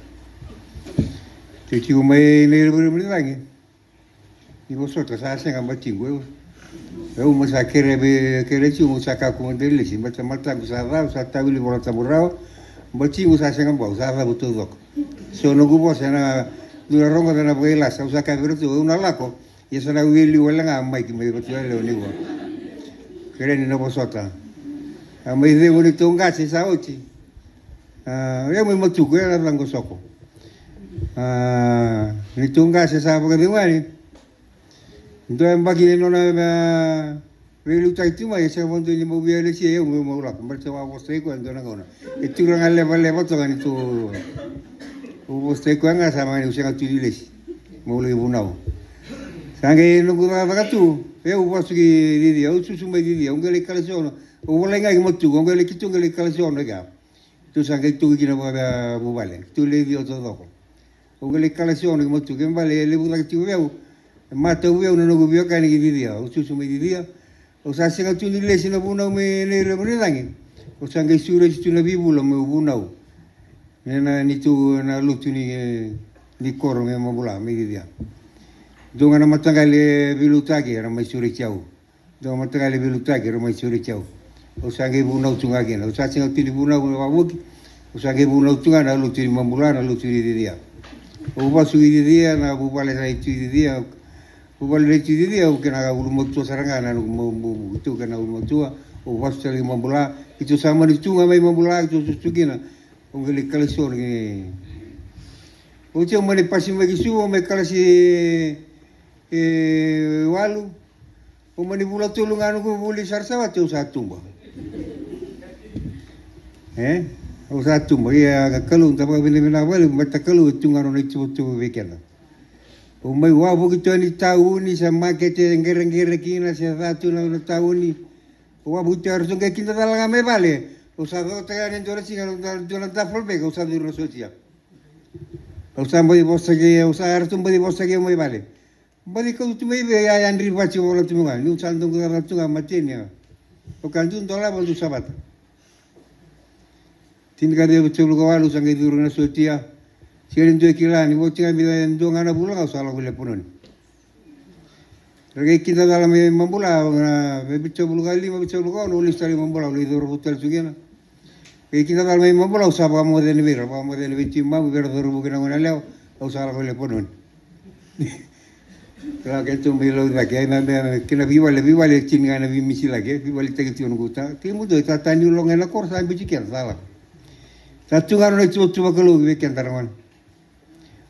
Au tiko mai na ivurevure ni cagi. Ni vosota, sa sega batiqu, e. Au mo sa kere vei, kere tiko mo sa kakua ni lesi, baleta mataqu sa ca, au sa tawili Vola Tabu rawa. Batiqu sa sega bau, sa cavu taucoko. So noqu vosa ena dua na rogoca na vakailasa, au sa kaya vei iratou, au na lako. Ia sa na wili wale ga mai ki mai vatu yalewa ni vua. Kere ni na vosota. A mai cegu ni tou qase sa oti. A, ia mai matuku, ia na caqo soko. A, ni tou qase sa vakacegu yani. Dua e baki ni nona, a, veiliutaki tu mai, e sega vakadua ni mau via lesia, ia au meu mau lako. Baleta au a vosota i koya e dua na gauna. E tu ga levaleva toka ni tu. Au vosota i koya ga sa mani au sega tu ni lesi. Mau lai vunau. Sa qai noqu cakacaka tu, e au vasu ki Cicia, au susu mai Cicia, au qai lai Kalasiono. Au volai ga ki Matuku, au qai lai ki tu, au qai lai Kalasiono kea. Tu sa qai tuku kina vakavuvale, tu lai Cicia taucoko. Au qai lai Kalasiono ki Matuku, ke vale e levu cake tiko vei au. E matau vei au na noqu veiwekani ki Cicia, au susu mai Cicia. Au sa sega tu ni lesi na vunau mai na ira ni cagi. Au sa qai sureti tu na veivula meu vunau. Ena nitou na lotu ni, ni koro me Mabula, me Cicia. Dou ga na mataqali e veiliutaki era mai sureti au. Dou ga na mataqali e veiliutaki era mai sureti au. Au sa qai vunau tu ga kina. Au sa sega tu ni vunau me vavoki. Au sa qai vunau tu ga na lotu ni Mabula, na lotu ni Cicia. Au vasu i Cicia, na vuvale sa i tu i Cicia. Vuvale na i tu i Cicia, au kena ulumatua sara ga na noqu mabubu. Keitou kena ulumatua, au vasu tale i Mabula. Keitou sa mani tu ga mai Mabula, keitou susu kina. Au qai lai Kalasiono ki. Oti au mani pasi mai ki Suva, mai kalasi e walu. Au mani vula tolu ga noqu vuli sarasara vata au sa tuba. E? Au sa tuba. Ia ka Kalou da vakavinavinaka vakalevu, baleta Kalou e tu ga nona ituvatuva vei keda. Au mai wavoki tu yani tauni, se makete e qereqere kina, se ca tu na tauni. Au wavoki tu yani, ratou qai kidacala ga mai vale. Au sa cokotaka yani e dua na siga, dua na duffel bag, au sa curu na sotia. Au sa baci vosa kei, au sa, eratou baci vosa kei au mai vale. Baci kauta tu mai vei, a yadri vati vola tu mai ga, niu sa dau cakacaka tu ga mateni. Au ka dau dolava dau savata. Tinikaciwa vitusagavulu ka walu sa qai curu na sotia. Sega ni dua e kila, ni vo tiko ga e dua ga na vula ga au sa lako i Lepanoni. Ra qai kidacala mai Mabula, na vitusagavulu ka lima, vitusagavulu ka ono, au lesu tale i Mabula, au lai cauravou tale tu kina. Qai kidacala mai Mabula, au sa vakamoce yani vei ira, vakamoce yani vei timamu, vei ira cauravou kei na goneyalewa, au sa lako i Lepanoni. Kila keitou mai Laucake, ai na, na, na, kei na veivale, veivale e tini ga na veimisilaki, e veivale taki tiko na noqu ta, kei mudu, e tata niu loga ena koro, sa biuti keda, sa lako. Sa tu ga na nona ituvatuva Kalou vei keda ragone.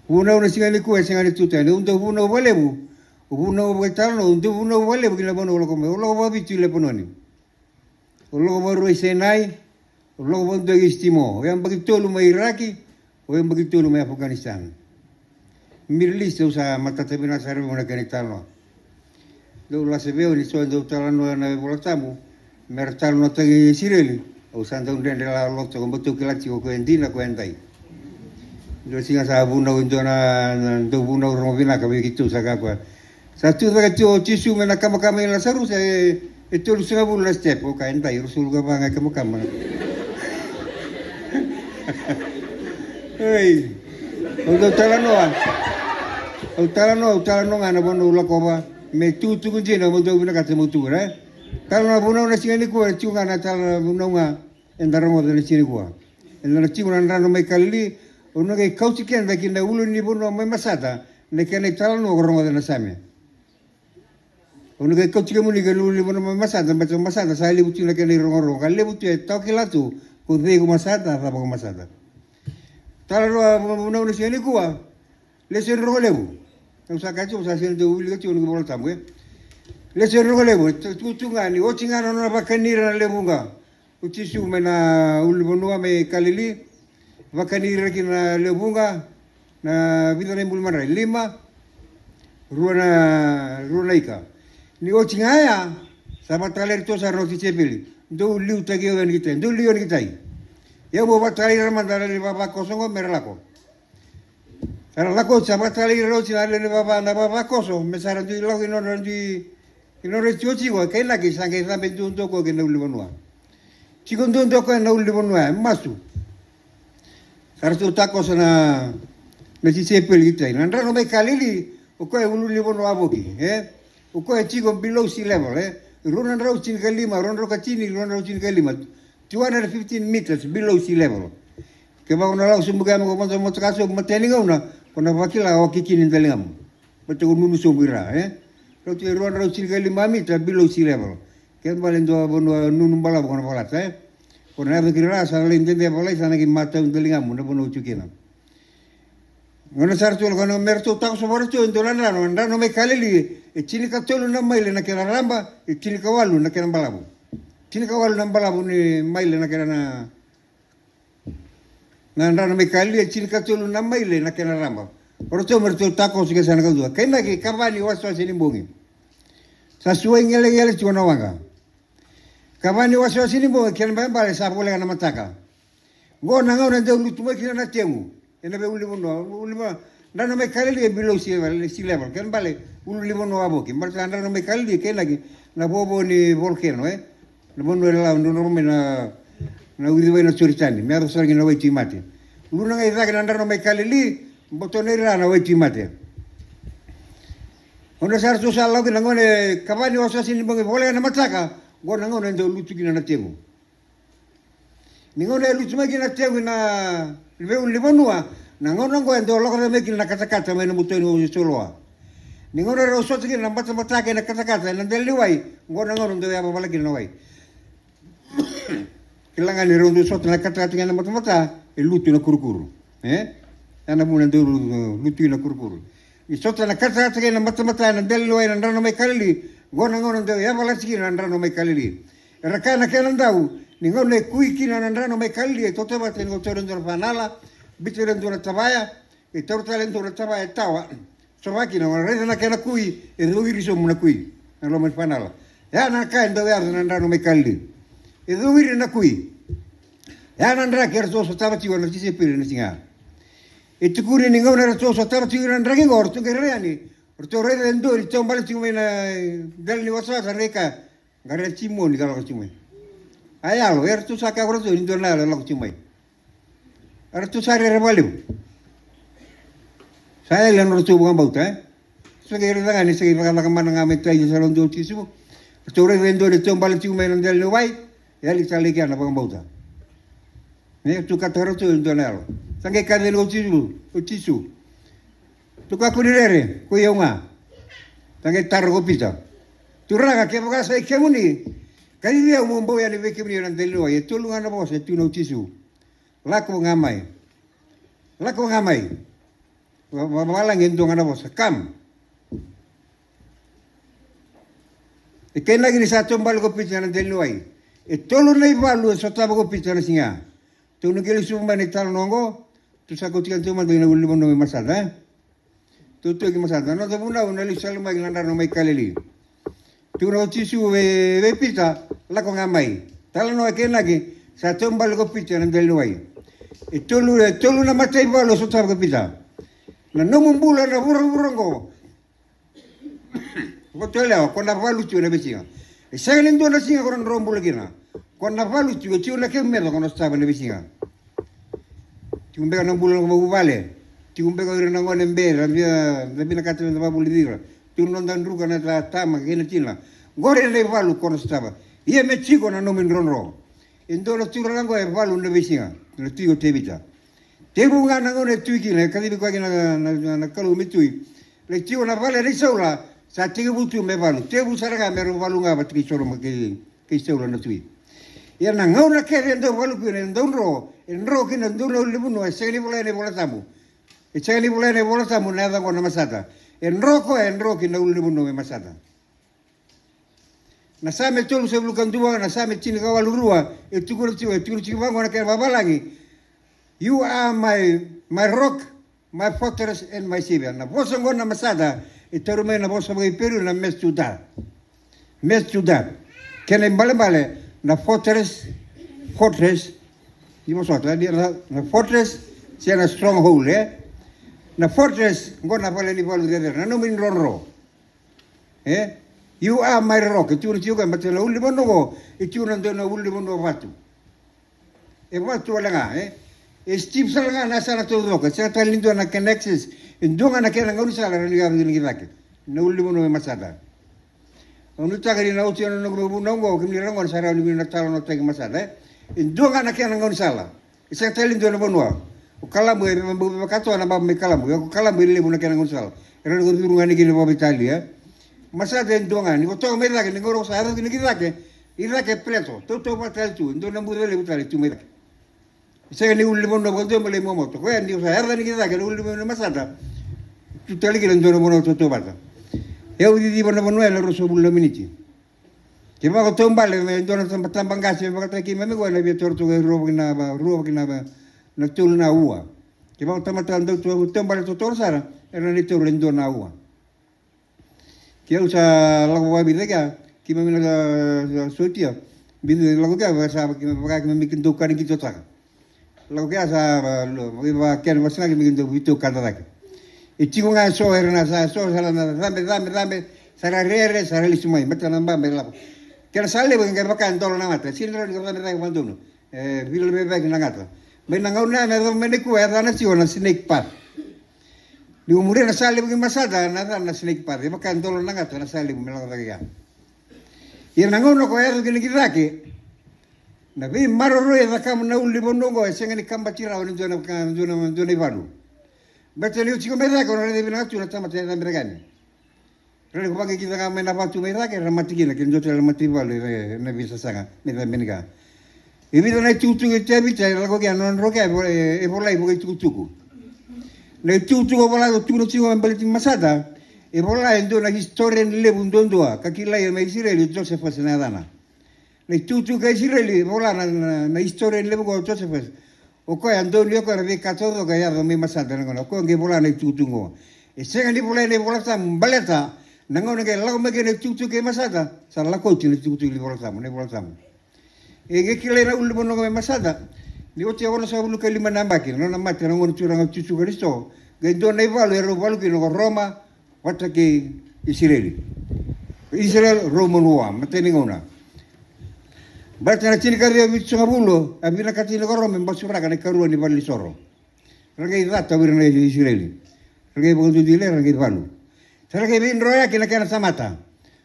Vunau na siga nikua e sega ni tu tani, au dau vunau vakalevu. Au vunau vakaitalanoa, au dau vunau vakalevu ki na vanua au lako mai, au lako vakavitu i Lepanoni. Au lako vakarua i Sinai, au lako vakadua i East Timor, au yabaki tolu mai Iraki, au yabaki tolu mai Afghanistan. Middle East au sa matata vinaka sara vei au na kena italanoa. Dau lasa vei au ni so e dau talanoa na iVola Tabu, me ra talanoataki Isireli, au sa dau dredre laloto, ko batou kila tiko ko e dina ko e dai. Dua siga sa vunau e dua na, na dau vunau rogo vinaka vei keitou sa kaya koya. Sa tu cake tiko o Jisu mai na kamakama i Lasarusa e, e tolusagavulu na step, o ka e dai, ruasagavulu ka va ga e kamakama. Ei, au dau talanoa. Au talanoa, au talanoa ga na vanua au lakova. Me tukutuku dina, mo dau vinakata mo tukuna, e? Talanoa vunau na siga nikua, e tiko ga na talanoa vunau ga, eda rogoca na siga nikua. Eda na tiko na drano mai Kalili, au na qai kauti keda ki na ulunivanua mai Masada, na kena italanoa ko rogoca na Same. Au na qai kauti kemuni ki na ulunivanua mai Masada, baleta Masada sa levu tu na kena irogorogo, ka levu tu e tawa kila tu, ko cei ko Masada, cava ko Masada. Talanoa vunau na siga nikua, lesoni rogo levu. Au sa kaya tiko, au sa sega ni dau wilika tiko na noqu iVola Tabu, e. Lesoni rogo levu, e tu, tu ga ni oti ga na nona vakani ira na lewe vuqa. O Jisu mai na ulunivanua mai Kalili, vakani ira ki na lewe vuqa, na vica na ibuli madrai, lima, rua na, rua na ika. Ni oti ga ya, sa vakatale iratou sara na tisaipeli, dou liutaki au yani ki tai, dou liu yani ki tai. Ia mo vakatale ira mada na lewe ni vavakoso oqo me ra lako. Sa ra lako oti, sa vakatale ira oti na lewe ni vava, na vavakoso, me sa ra dui lako i nodra dui, i nodra iotioti koya, kainaki sa qai cabe duadua koya ki na ulunivanua. Tiko duadua koya na ulunivanua, e masu. Sa ratou takoso na, na tisaipeli ki tai. Na drano mai Kalili, o koya e ulunivanua wavoki, e? O koya e tiko below sea level, e? Rua na drau tinikalima, rua na drau ka tini, rua na drau tinikalima. Two hundred fifteen meters below sea level. Kevaka o na lako sobu kea me ko vodo motaka sobu, matai ni gauna ko na vakila o kikini daligamu. Baleta ko nunu sobu i ra, e? Rau tiko e rua na drau tinikalima mita below sea level. Kena ibalebale e dua vanua nunu balavu ko na vakalata, e? Ko na yaco ki ra sa lai dede valai sa na ki matau daligamu na vanua o tiko kina. Gauna sa ratou lako, me ratou takoso vua ratou e dua na drano, na drano mai Kalili, e tinikatolu na maile na kena raba, e tinikawalu na kena balavu. Tinikawalu na balavu ni maile na kena na, na drano mai Kalili, e tinikatolu na maile na kena raba. O ratou me ratou takoso ke sa na kaudua. Kainaki kava ni wasewase ni bogi. Sa suai gelegele tiko na waqa. Kava ni wasewase ni bogi, kena ibalebale sa voleka na mataka. Qo na gauna e dau lutu mai kina na tegu. Ena veiulunivanua, ulunivanua, drano mai Kalili e below sea level, sea level. Kena ibalebale, ulunivanua wavoki. Baleta na drano mai Kalili, kainaki na vovo ni volcano, e? Na vanua e lalawa, drano mai na, na uciwai na Joritani. Me yaco sara ki na Wai Tui Mate. Luna ga i cake na drano mai Kalili, boto na i ra na Wai Tui Mate. Gauna sa ratou sa lako kina na gauna e kava ni wasewase ni bogi voleka na mataka, qo na gauna e dau lutu kina na tegu. Ni gauna e lutu mai kina na tegu ina veiulunivanua, na gauna oqo e dau lako cake mai kina na katakata mai na buto ni Soloa. Ni gauna e rau sota kina na batabata kei na katakata ena dela ni wai, oqo na gauna e dau yavavala kina na wai. Kila ga ni rau dau sota na katakata kei na batabata, e lutu na kurukuru. E? Ya na vuna e dau lutu kina na kurukuru. Ni sota na katakata kei na batabata ena dela ni wai na drano mai Kalili, oqo na gauna e dau yavalati kina na drano mai Kalili. Era kaya na kena dau, ni gauna e kui kina na drano mai Kalili, e tautauvata ni ko taura e dua na fanala, biuta e dua na tavaya, e taura tale e dua na tavaya e tawa. Sova kina, o na raica na kena kui, e cowiri sobu na kui. Na loma ni fanala. Ya na ka e dau yaco na drano mai Kalili. E cowiri na kui. Ya na draki eratou sotava tiko na tisaipeli na siga. E tukuni ni gauna eratou sotava tiko na draki oqo, ratou qai rai yani. Ratou raica e dua ni taubale tiko mai na dela ni wasawasa, rai ka Qara na timoni ka lako tiko mai. A yalo, eratou sa kaya ko ratou ni dua na yalo e lako tiko mai. Eratou sa rere vakalevu. Sa yali na nodratou vakabauta, e? Sa qai raica ga ni sa qai cakacaka mana ga mai tai sa lako dua o Jisu. Ratou raica e dua ni taubale tiko mai na dela ni wai, e yali tale i kea na vakabauta. E tukuna ratou e dua na yalo. Sa qai kaya o Jisu, o Jisu. Tukuna, ko ni rere, ko i au ga. Sa qai taro ko Pita. Turaga, kevaka sa i kemuni, kacivi au meu bau yani vei kemuni ena dela ni wai. E tolu ga na vosa e tukuna o Jisu. Lako ga mai. Lako ga mai. Va, va, vavalagi e dua ga na vosa. Come. E kainaki ni sa taubale ko Pita ena dela ni wai. E tolu na ivalu e sotava ko Pita na siga. Tou na qai lesu mai na italanoa oqo. Tou sa kauti keda tou mada ina ulunivanua mai Masada, e? Tou tu ki Masada. Na noda vunau na lesu tale mai ki na drano mai Kalili. Tukuna o Jisu vei, vei Pita, lako ga mai. Talanoa e kainaki, sa taubale ko Pita ena dela ni wai. E tolu, e tolu na mataivalu e sotava ko Pita. Na nomu bula na vuravura oqo. Vakatolewa, ko na valu tiko ena veisiga. E sega ni dua na siga ko na dro bula kina. Ko na valu tiko, tiko na kemu meca ko na sotava ena veisiga. Tiko beka na bula na vuvale. Tiko beka o ira na gone bera, via, na vinakata me da vavulici ira. Tiko na noda druka na ta-, tama kei na tina. Qori na ivalu ko na sotava. Ia me tiko na nomu idrodro. E dua na turaga qo e valu na veisiga. Na tui o Tevita. Tekivu ga na gauna e tui kina, e kacivi koya kina na, na, na, na Kalou me tui. Lai tiko na vale nei Saula, sa tekivu tu me valu. Tekivu sara ga me rau valu ga vata kei Saula, kei, kei Saula na tui. Ia na gauna kece e dau valu kina, e dau dro, e dro kina, e dau na ulunivanua, e sega ni volai ena iVola Tabu. E sega ni volai ena iVola Tabu na yaca oqo na Masada. E dro koya, e dro kina ulunivanua mai Masada. Na Same tolusagavulu ka dua, na Same tinikawalu rua, e tukuna tiko, e tukuna tiko vaqo na kena vavalagi. You are my, my rock, my fortress and my savior. Na vosa oqo na Masada, e tauri mai na vosa vakaIperiu na Metsuda. Metsuda. Kena ibalebale, na fortress, fortress, ni vosota, ni na, na fortress, se na stronghold, e? Na fortress, oqo na vale ni valu cecere, na nomu idrodro. E? You are my rock. E tiko na tiko, e bata na ulunivanua oqo, e tiko na dua na ulunivanua vatu. E vatu wale ga, e? E steep sara ga na yasana taucoko, e sega tale ni dua na kena access. E dua ga na kena gaunisala, rawa ni yaco kina ki cake. Na ulunivanua mai Masada. Au nuitaka ni na oti na noqu vunau oqo, kemuni ra gone sa rawa ni vei na talanoataki Masada, e? E dua ga na kena gaunisala. E sega tale ni dua na vanua. O Kalabu e vaka toka na baba mai Kalabu. Ia ko Kalabu e levu na kena gaunisala. E rawa ni ko curu ga ni kina vakaveitalia, e? Masada e dua ga. Ni ko toka mai cake, ni ko rau sa yaco kina ki cake. I cake e peleto. Tautauvata tale tu. E dua na buca levu tale tu mai cake. E sega ni ulunivanua vakadua me lai momoto. Koya ni ko sa yaco ni ki cake na ulunivanua Masada. Tu tale kina e dua na vanua tautauvata. E au ciciva na vanua ena ruasagavulu na miniti. Kevaka o taubale me dua na tabataba qase me vakataki keimami koya na via toro toka e rua vaki na va, rua vaki na va, na tolu na ua. Kevaka o tamata dau taubale totolo sara, era na taura e dua na ua. Ke au sa lako vakavica kea, keimami na sotia. Vica lako kea, vaka sa vaka keimami kidou kana qitotaka. Lako kea sa vakakena vasagaki me kidou vitou kada cake. E tiko ga e so era na sa so sa la na cabe cabe cabe. Sa ra rere sa ra lesu mai mata na baba e lako. Kena sa levu e qai vaka e dolo na gata sini rawa ni ka cabe cake vakadonu. E vila veveki na gata. Mai na gauna ya me yacova mai na kua e yacana tiko na snake path. Ni ko muria na sa levu ki Masada na yacana na snake path e vaka e dolo na gata na sa levu me lako cake ya. Ia na gauna ko yaco kina ki cake. Na veimaroroi e cakava na ulunivanua oqo e sega ni kabati rawa ni dua na ka, dua na, dua na ivalu. Beta ni o tiko mai cake o na raica vinaka tu na tamata e cabe cake yani. Ra ni ko vaqaqica ga mai na vatu mai cake ra mate kina ke dua tale na mataivalu e na veisasaga me cabe ni ka. E vica na itukutuku e Tevita e lako kea na nodra kea e volai vakaitukutuku. Na itukutuku e vola e tukuna tiko me baleti Masada e vola e dua na historian levu duadua ka kilai mai Isireli o Josephus na yacana. Na itukutuku ka Isireli e vola na, na, na historian levu ko Josephus. O koya a donu o koya na veika taucoko e yaco mai Masada na gauna o koya qai vola na itukutuku oqo. E sega ni volai na iVolatabu baleta na gauna qai lako mai kei na itukutuku kei Masada sa lako oti na itukutuku ni Volatabu, na iVolatabu. E qai kilai na ulunivanua oqo mai Masada ni oti e onosagavulu ka lima na yabaki na nona mate na gone turaga o Jisu Karisito. Qai dua na ivalu e rau valu kina ko Roma vata kei Isireli. Israel Roman War, matai ni gauna. Baleta na tinikaciwa vitusagavulu a vinakata ni ko Roma me basuraka na ikarua ni valenisoro. Ra qai cata o ira na Isireli. Ra qai vakadudui lea ra qai valu. Sa ra qai veidroyaki na kena tamata.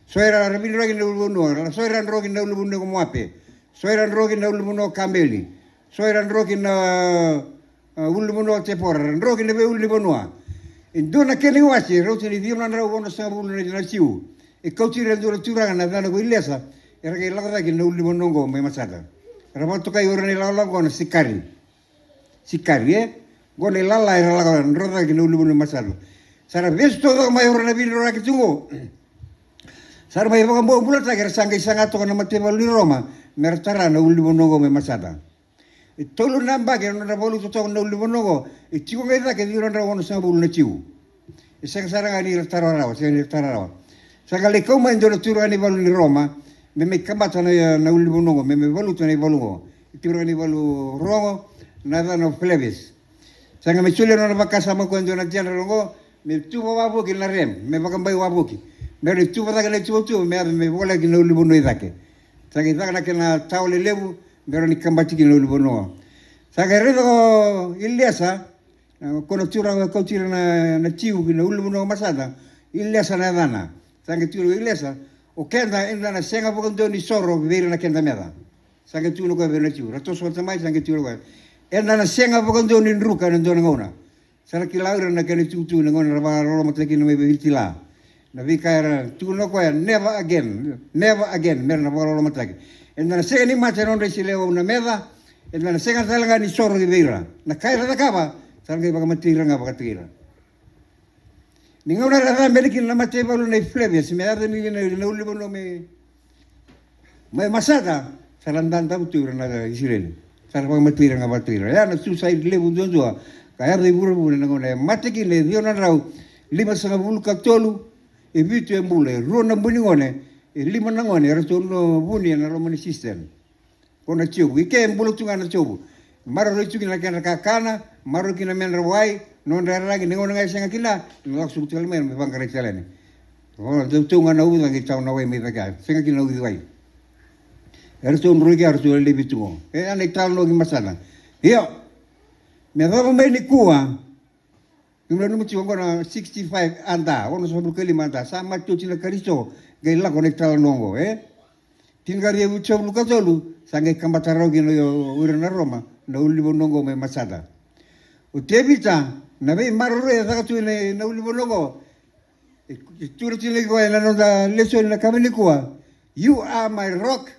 So era ra veidroyaki na ulunivanua, so era droki na ulunivanua ko Moape. So era droki na ulunivanua ko Kameli. So era droki na A, ulunivanua o Tepora, ra dro ki na veiulunivanua. E dua na kena iwase, rauta ni ciwa na drau onosagavulu na Jiu. E kauti ira e dua na turaga na yacana ko Iliesa, era qai lako cake na ulunivanua oqo mai Masada. Ra vakatokai o ira na ilakolako oqo na Sikari. Sikari, e? Oqo na ilala era lako dro cake na ulunivanua mai Masada. Sa ra vesu taucoko mai o ira na veidroraki tu oqo. Sa ra mai vakabobulataki, era sa qai saga toka na mataivalu ni Roma me ra tara na ulunivanua oqo mai Masada. E tolu na yabaki ena nodra valuta toka na ulunivanua oqo, e tiko ga i cake e ciwa na drau onosagavulu na Jiu. E sega sara ga ni ra tara rawa, sega ni ra tara rawa. Sa qai lai kau mai e dua na turaga ni valu ni Roma me mai kamata na, na ulunivanua oqo, me mai valuta na ivalu oqo. E turaga ni valu rogo, na yacana o Flavius. Sa qai mai solia na nona vakasama ko e dua na general oqo, me tuva wavoki na Rome, me vakabai wavoki. Me ra ni tuva cake na ituvatuva me yaco me voleka ki na ulunivanua i cake. Sa qai caka na kena tawa lelevu me ra ni kabati kina na ulunivanua. Sa qai raica ko Iliesa, na, ko na turaga e kauti ira na, na Jiu ki na ulunivanua o Masada. Iliesa na yacana. Sa qai tukuna ko Iliesa, o keda eda na sega vakadua ni soro vei ira na keda meca. Sa qai tukuna o koya vei ira na Jiu, ra toso vata mai, sa qai tukuna o koya, eda na sega vakadua ni druka ena dua na gauna. Sa ra kila o ira na kena itukutuku na gauna era vakalolomataki kina mai vei Hitila. Na veika era tukuna o koya, never again, never again, me ra na vakalolomataki. Eda na sega ni mate ena nodra iseleiwau na meca, eda na sega tale ga ni soro ki vei ira. Na ka era cakava, sa ra qai vakamatei ira ga vakataki ira. Ni gauna era cabe yani kina na mataivalu nei Flavius me yaco yani kina na ulunivanua mai, mai Masada, sa ra dadavu tu ira na Isireli. Sa ra vakamatei ira ga vakataki ira. Ya na suicide levu duadua ka yaco i vuravura na gauna e mate kina e ciwa na drau limasagavulu ka tolu, e vitu e bula, e rua na bui ni gone, e lima na gone, eratou na vuni ena loma ni cistern. Ko na Jovu, i ke e bula tu ga na Jovu. Maroroi tu kina na kedra kakana, maroroi kina medra wai, nodra yaragi, na gauna ga e sega kina, na lako sobu tale mai me vaqarai tale yani. O, dau tau ga na uca qai tau na wai mai cake, sega kina na uciwai. Eratou droi ke eratou lelevi tu qo. E, a na italanoa ki Masada. Io. Me yacova mai nikua, Nanuma tiko oqo na sixty-five A D, onosagavulu ka lima A D, sa mate oti na Karisito, qai lako na italanoa oqo, e? Tinikarua vitusagavulu ka tolu, sa qai kabata rawa kina o ira na Roma na ulunivanua oqo mai Masada. O Tevita, na veimaroroi e caka tu ena ulunivanua oqo, e tukuna tiko o koya ena noda lesoni na yakavi nikua. You are my rock,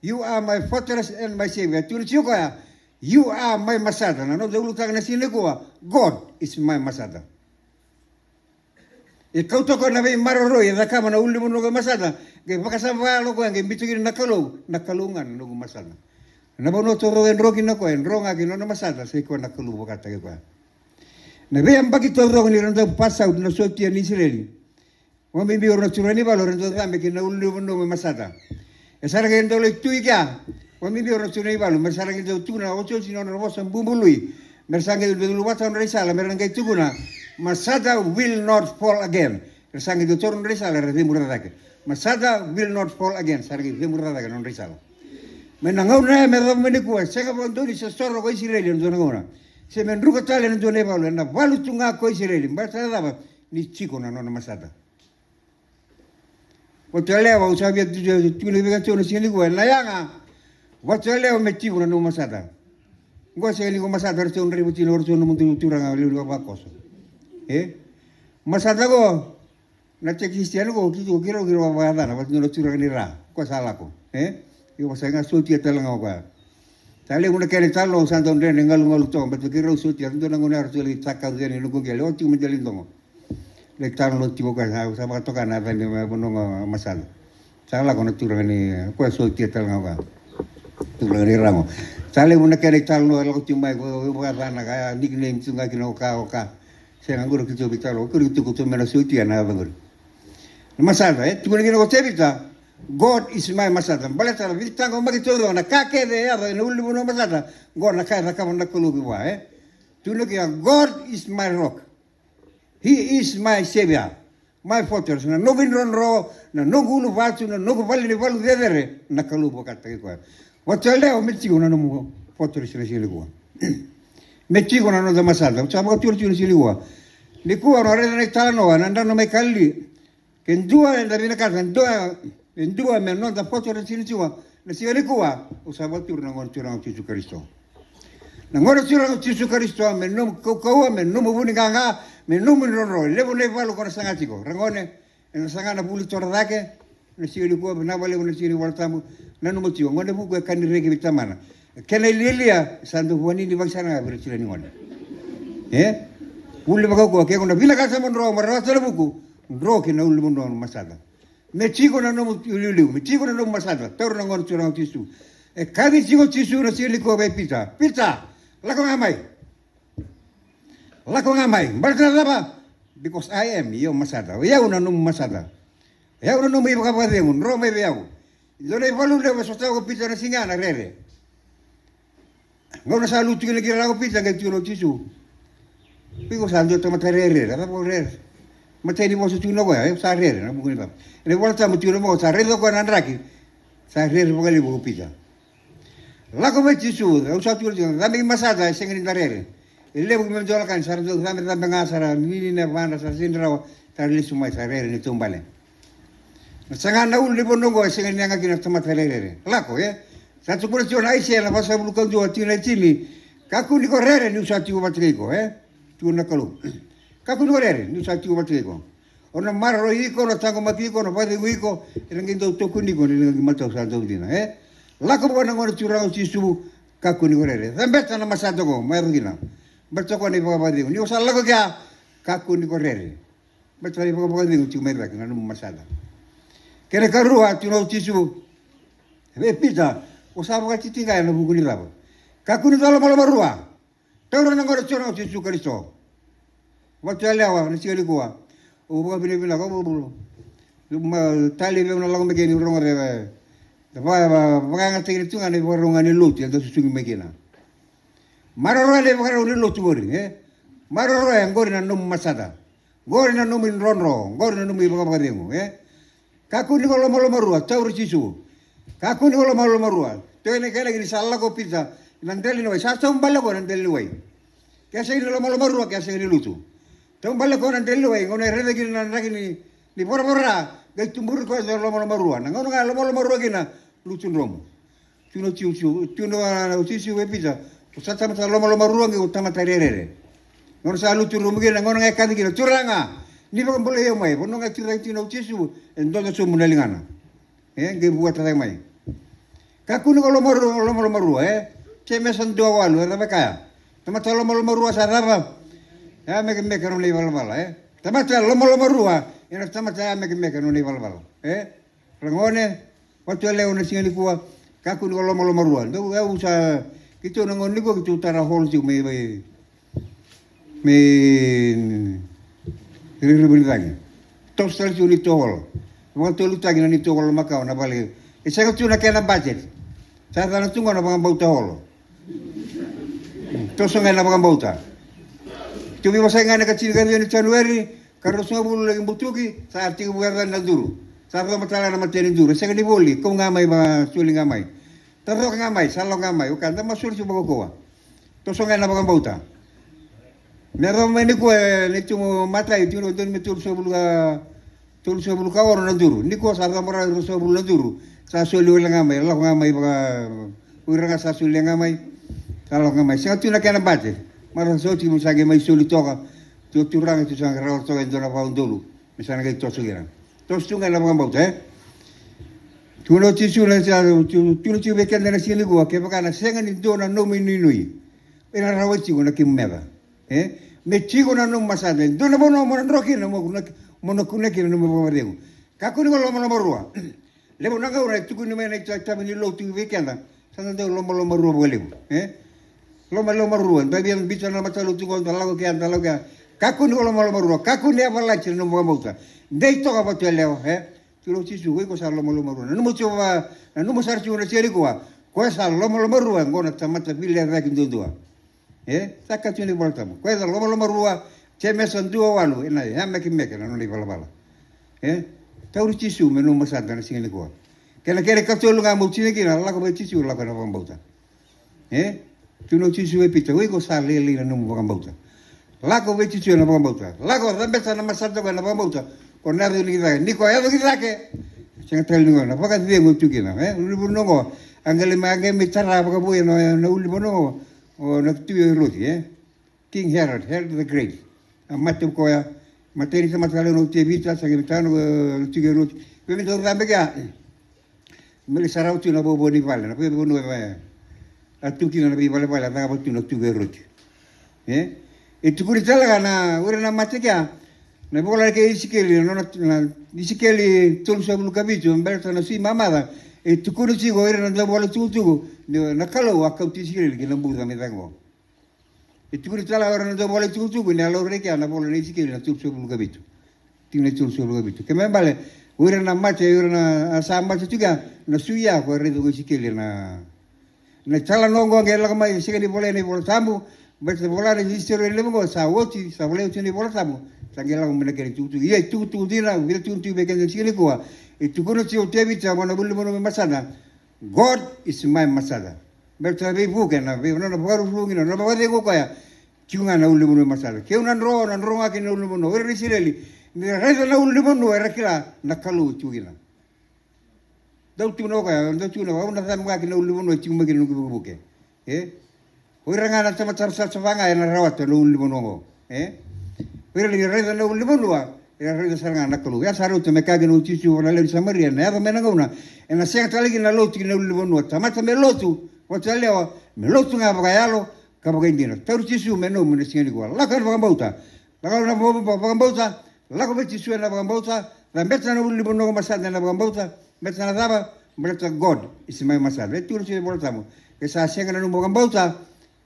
you are my fortress and my savior. Tukuna tiko o koya, you are my Masada. Na noda ulutaga na siga nikua, God is my Masada. E kauta o koya na veimaroroi e cakava na ulunivanua oqo e Masada, qai vakasama vakayalo o koya, qai biuta kina na Kalou, na Kalou ga na noqu Masada. Na vanua taucoko e dro kina o koya, e dro ga kina nona Masada, sa i koya na Kalou vakataki koya. Na veiyabaki taucoko ni ra dau pass out na sotia ni Isireli, vakabibi o ira na turaga ni valu era dau cabe ki na ulunivanua mai Masada. E sa ra qai dau lai tu i kea, vakabibi o ira na turaga ni valu, me ra sa ra qai dau tukuna otioti ni nodra vosa bubului, me ra sa qai dau luvata nodra isala, me ra qai tukuna, Masada will not fall again. Era sa qai dau taura nodra isala, era cemuri cake. Masada will not fall again, sa ra qai cemuri cake na nodra isala. Mai na gauna ya me yacova mai nikua, sega vakadua ni se soro ko Isireli ena dua na gauna, se me druka tale ena dua na ivalu, ena valu tu ga ko Isireli. Baleta na cava? Ni tiko na nona Masada. Vatu yalewa, au sa via tu- tu- tukuna vei keitou na siga nikua, na yaga. Vatu yalewa, me tiko na nomu Masada. Oqo sega ni ko Masada, ratou draiva tiko na ratou nomudou turaga lewe ni vavakoso. E? Masada oqo, na tekisitiani oqo, keitou, keirau, keirau vakayacana vata na turaga ni ra, ko sa lako. E? Io, sa ga sotia tale ga o koya. Sa levu na kena italanoa, sa dau dredre galugalu toka, baleta keirau sotia, dua na gauna ya ratou lai takaru yani na noqu qele, o tiko mai dela ni dogo. Lai talanoa tiko o koya, sa, sa vakatoka na yacana mai vanua ga Masada. Sa lako na turaga ni, o koya sotia tale ga o koya. Turaga ni ra qo. Sa levu na kena italanoa, lako tiko mai, ko, ko vakayacana ka, nickname tiko ga kina o ka, o ka. Sega, qori keitou veitalanoa, qori keitou kauta mai na sotia na yaca qori. Na Masada, e, tukuna kina ko Tevita, God is my Masada. Baleta na veitaqomaki taucoko, na ka kece e yaco ena ulunivanua Masada, qo na ka e cakava na Kalou ki vua, e. Tukuna kina, God is my rock. He is my savior, my fortress. Na noqu idrodro, na noqu uluvatu, na noqu vale ni valu cecere, na Kalou vakataki koya. Vatu yalewa, me tiko na nomu fortress na siga nikua. Me tiko na noda Masada. Au sa vakatura tiko na siga nikua. Nikua, au na raica na italanoa, na drano mai Kalili. Ke dua eda vinakata, dua, e dua me noda fortress na siga nikua, na siga nikua, au sa vakatura na Gone Turaga o Jisu Karisito. Na Gone Turaga o Jisu Karisito, me nomu kaukauwa, me nomu vuniqaqa, me nomu idrodro. E levu na ivalu ko na saga tiko. Ragone, ena saga na vuli tora cake, na siga nikua, vinaka vakalevu na siga ni Vola Tabu, nanuma tiko. Gone vuku e ka ni reki vei tamana. Kena ilialia, sa dau vakaninivaki sara ga vei ira tiko ni gone. E? Vuli vakaukauwa, ke ko na vinakata mo dro, mo rawata na vuku, dro ki na ulunivanua Masada. Me tiko na nomu iliuliu, me tiko na nomu Masada, taura na Gone Turaga o Jisu. E kaci tiko o Jisu na siga nikua vei Pita. Pita, lako ga mai. Lako ga mai. Baleta na cava? Because I am your Masada. O yau na nomu Masada. O yau na nomu ivakavakacegu, dro mai vei au. Dua na ivalu levu e sotava ko Pita na siga ya na rere. Gauna sa lutu kina ki ra ko Pita, qai tukuna o Jisu, iko sa dua tamata rerere, a cava ko rere? Matai ni vosa tukuna o koya, e, sa rere, na vuku ni cava? Ena iVola Tabu tukuna o koya sa raica o koya na draki, sa rere vakalevu ko Pita. Lako mai Jisu, au sa tukuna tiko, cabe i Masada e sega ni da rere. E levu me dua na ka ni sa ra dau cabecabe ga, sa ra nini na yavadra, sa ra sega ni rawa, sa ra lesu mai, sa rere ni taubale. Na saga na ulunivanua oqo e sega ni yaga kina na tamata rerere. Lako, e? Sa tukuna tiko na Aisea na vasagavulu ka dua, tikina e tini. Kakua ni ko rere, niu sa tiko vata kei iko, e? Tukuna na Kalou. Kakua ni ko rere, niu sa tiko vata kei iko. Au na maroroi iko, au na taqomaki iko, au na vakacegui iko, era qai dau tokoni iko, era qai matau sa dau dina, e? Lako vua na Gone Turaga o Jisu, kakua ni ko rere. Cabeta na Masada oqo, mai yaco kina. Baleta o koya na ivakavakacegu. Ni o sa lako kea, kakua ni ko rere. Baleta na ivakavakacegu tiko mai cake, na nomu Masada. Kena ikarua, tukuna o Jisu vei Pita, o sa vakatitiqa ena vuku ni cava? Kakua ni ko lomalomarua. Taura na Gone Turaga o Jisu Karisito. Vatu yalewa na siga nikua. Au vakavinavinaka, au vakavinavinaka. Talei vei au na lako mai ke niu rogoca, e, vaka, vaka, vakayagataki tu ga na ivakarau ga ni lotu eda susugi mai kina. Maroroya na ivakarau ni lotu qori, e? Maroroya, qori na nomu Masada. Qori na nomu idrodro, qori na nomu ivakavakacegu, e? Kakua ni ko lomalomarua, taura Jisu. Kakua ni ko lomalomarua. Toka ena ikalagi ni sa lako o Pita ena dela ni wai. Sa taubale o koya ena dela ni wai. Ke sega ni lomalomarua, ke sega ni lutu. Taubale koya na delewai, gauna e raica kina na draki ni, ni voravora, qai tuburi koya e dua na lomalomarua. Na gauna ga e lomalomarua kina, lutu dromu. Tukuna o Jisu, tukuna o Jisu vei Pita, ko sa tamata lomalomarua qai ko tamata rerere. Gauna sa lutu dromu kina, gauna ga e kaci kina, Turaga, ni vakabulai au mai. Vanua ga e tu cake kina o Jisu, e dodo sobu na ligana. E, qai vuata cake mai. Kakua ni ko lomalomarua, lomalomarua, e? Jemesa dua walu, e cava e kaya? Tamata lomalomarua sa cava? Yamekemeke na nona ivalavala, e? Tamata lomalomarua, ena tamata yamekemeke na nona ivalavala, e? Ragone, vatu yalewa na siga nikua, kakua ni ko lomalomarua. Dou, au sa, keitou na gauna nikua, keitou tara holo tiko mai, mai, mai Ririva ni Cagi. Toso tale tiko neitou holo. Vakatolutaki na neitou holo makawa na vale. E sega tu na kena budget. Sa yacana tu qo na vakabauta holo. Toso ga ena vakabauta. Tou veivosaki ga ena ikatini ka ciwa ni January, ka ruasagavulu laki butuki, sa tekivu yacana na duru. Sa coba tale na matai ni duru. E sega ni voli, kau ga mai, vakasoli ga mai. Tacoka ga mai, sa lako ga mai. Oka, da masoli tu vakaukauwa. Toso ga ena vakabauta. Me yacova mai nikua, e, neitou matai, tiko na dua na me tolusagavulu ka, tolusagavulu ka ono na duru. Nikua sa coba rawa e ruasagavulu na duru. Sa soli wale ga mai, lako ga mai vaka, o ira ga sa soli ga mai. Sa lako ga mai. Sega tu na kena budget. Mara sa oti mo sa qai mai soli toka. Tu, turaga, tu sa qai rawa toka e dua na vakaudolu. Me sa na qai toso kina. Toso tu ga ena vakabauta, e? Tukuna o Jisu na, sa, tu, tukuna o Jisu vei keda na siga nikua, kevaka na sega ni dua na nomu inuinui, ena rawa tiko na kemu meca. E? Me tiko na nomu masada. E dua na vanua mo na dro kina, mo na, mo na kunea kina na nomu vakacegu. Kakua ni ko lomalomarua. Levu na gauna e tukuni mai na ita-, itavi ni lotu vei keda. Sa da dau lomalomarua vakalevu. E? Lomalomarua. Da via biuta na matalotu qo, da lako kea, da lako kea. Kakua ni ko lomalomarua. Kakua ni yavalati na nomu vakabauta. Dei toka vatu yalewa, e? Tukuna o Jisu, o iko sa lomalomarua. Nanuma tiko va, nanuma sara tiko na siga nikua. Koya sa lomalomarua, qo na tamata vilecayaki duadua. E? Sa kaya tu na iVola Tabu. Koya sa lomalomarua, Jemesa dua walu, ena yamekemeke na nona ivalavala. E? Tauri Jisu me nomu masada na siga nikua. Kena, kena ikatolu ga mo tini kina, lako vei Jisu, lako ena vakabauta. E? Tukuna o Jisu vei Pita, o iko sa lailai na nomu vakabauta. Lako vei Jisu ena vakabauta. Lako, cabeta na masada ko ena vakabauta. Ko na yaco ni cake. Ni ko yaco ni cake. Sega tale ni qo, na vakacegu tu kina. E? Ulunivanua qo. A qai mai, a qai mai tara vakavoui na, na ulunivanua qo. O na tui o Eroti, e? King Herod, Herod the Great. A mate o koya, matai ni tamata lewe na Tevita, sa qai matana o Tiki Roti. Vei me dau cabe kea. Me lai sarava tu na vovo ni vale, na veivanua e a tu kina na veivalevale, a cakava tu na Tiki Roti. E? E tukuni tale ga na, o ira na mate kea, na vola kei Isikeli, na nona, na Isikeli tolusagavulu ka vitu, baleta na sui mamaca, e tukuni tiko o ira na dauvola tukutuku, ni na Kalou a kauti Isikeli ki na buca me caka qo. E tukuni tale o ira na dauvola itukutuku ni a laurai kea na vola nei Isikeli na tolusagavulu ka vitu. Tikina e tolusagavulu ka vitu. Kena ibalebale, o ira na mate, o ira na, a sa mate tu kea, na sui ya ko e raica ko Isikeli na, na italanoa qo qai lako mai, sega ni volai ena iVola Tabu, baleta vola na Isireli levu qo sa oti, sa volai oti ena iVola Tabu, sa qai lako mai na kena itukutuku. Ia itukutuku dina, via tukuni tu vei keda na siga nikua, e tukuna tiko o Tevita, a, qo na ulunivanua me masada, God is my masada. Baleta na veivuke, na vei, na nona vakarurugi, na nona vakacegu o koya. Tiko ga na ulunivanua e masada. Keu na dro, na dro ga kina na ulunivanua. O ira na Isireli, ni ra raica na ulunivanua, era kila na Kalou e tu kina. Dau tukuna o koya, dau tukuna, au na cabe ga kina na ulunivanua, e tiko mai kina na noqu veivuke. E? O ira ga na tamata savasava ga ena rawata na ulunivanua oqo. E? O ira ni raica na ulunivanua, era raica sara ga na Kalou. Ia sa rauta me kaya kina o Jisu vua na lewe ni Samaria, ena yaco mai na gauna ena sega tale kina na lotu ki na ulunivanua. Tamata me lotu vata yalewa, me lotu ga vakayalo ka vakaidina. Tauri Jisu me nomu ena siga nikua. Lako ena vakabauta. Lako ena vakabauta. Lako vei Jisu ena vakabauta, cabeta na ulunivanua ko masada ena vakabauta, baleta na cava, baleta God is my masada. E tukuna tiko na iVola Tabu, ke sa sega na nomu vakabauta,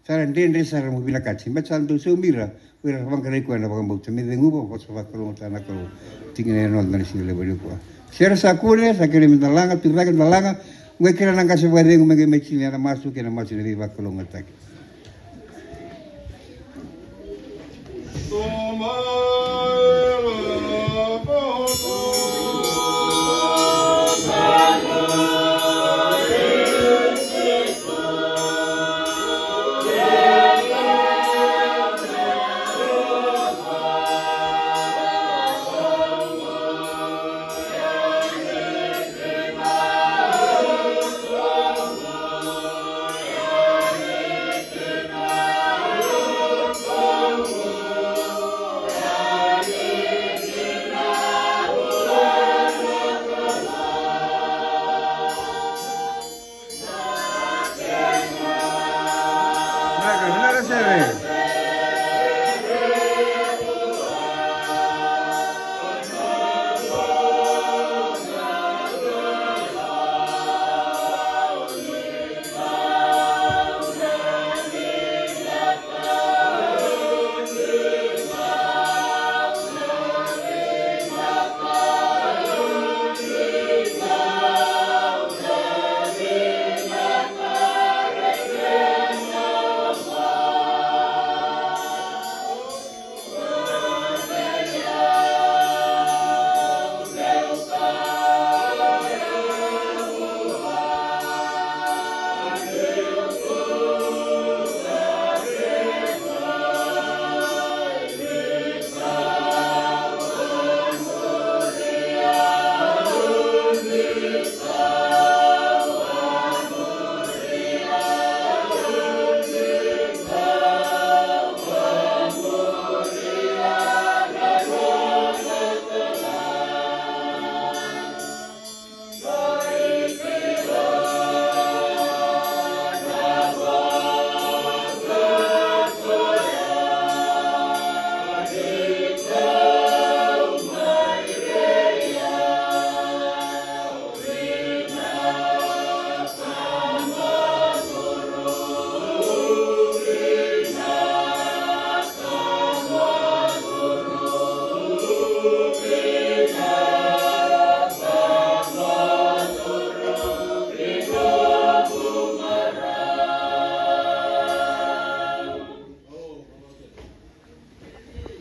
sa na dredre sara mo vinakati. Baleta sa dau saumi ira, o ira ra vaqarai koya ena vakabauta. Me ceguva, vosa vakalougatataka na Kalou. Tikina e noda na siga levu nikua. Sere sa kune, sa kere me da laga, tu cake da laga, qai kere na qase vakacegu me qai mai tini ena masu kei na masu ni veivakalougatataki. Vinaka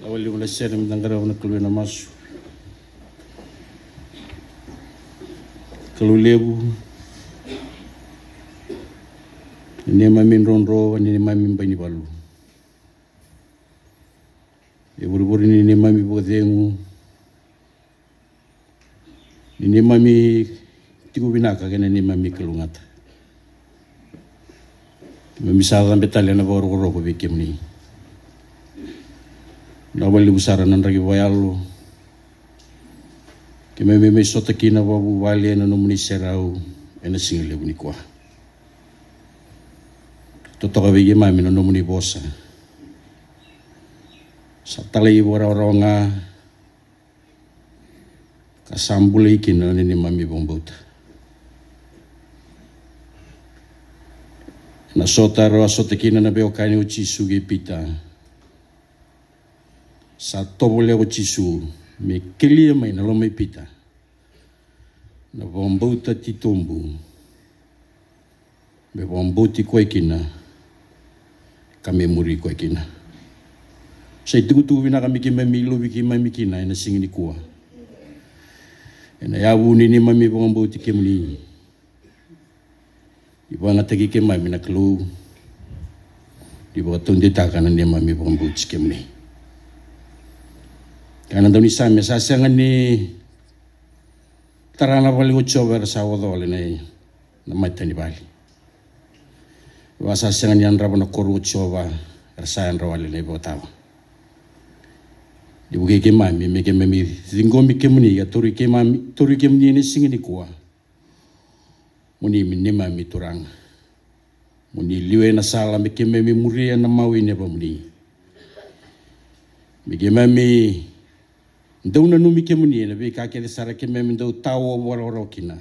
vakalevu na sere, meda qarava na Kalou ena masu. Kalou levu, ni neimami drodro, ni neimami bai ni valu. E vurevure ni neimami vakacegu, ni neimami tiko vinaka kei na neimami kalougata. Keimami sa cabe tale ena vakarokoroko vei kemuni. Vinaka vakalevu sara na draki vakayalo keimami mai sota kina vakavuvale ena nomuni serau ena siga levu nikua. Totoka vei keimami na nomuni vosa. Sa talai vakarawarawa ga ka sa bulai kina na neimami vakabauta. Na sota era a sota kina na veiwekani o Jisu kei Pita, sa tovolea ko Jisu me kelia mai na loma i Pita na vakabauta titobu, me vakabauti koya kina ka me muri koya kina. Sa itukutuku vinaka me keimami ilovi keimami kina ena siga nikua, ena yavu ni neimami vakabauti kemuni. Ni vakayagataki keimami na Kalou, ni vakataudeitaka na neimami vakabauti kemuni. Kaya na daunisame, sa sega ni tara na vale ko Jiova era sa oca wale na, na matanivale. Vaka sa sega ni yadrava na koro ko Jiova era sa yadra wale na ivakatawa. Ni vukei keimami me keimami ciqomi kemuni ka tauri keimami, tauri kemuni ena siga nikua. Mo ni neimami Turaga. Mo ni liwai na sala me keimami muria na mawe ni yavamuni. Me keimami dau nanumi kemuni ena veika kece sara keimami dau tao vakarawarawa kina.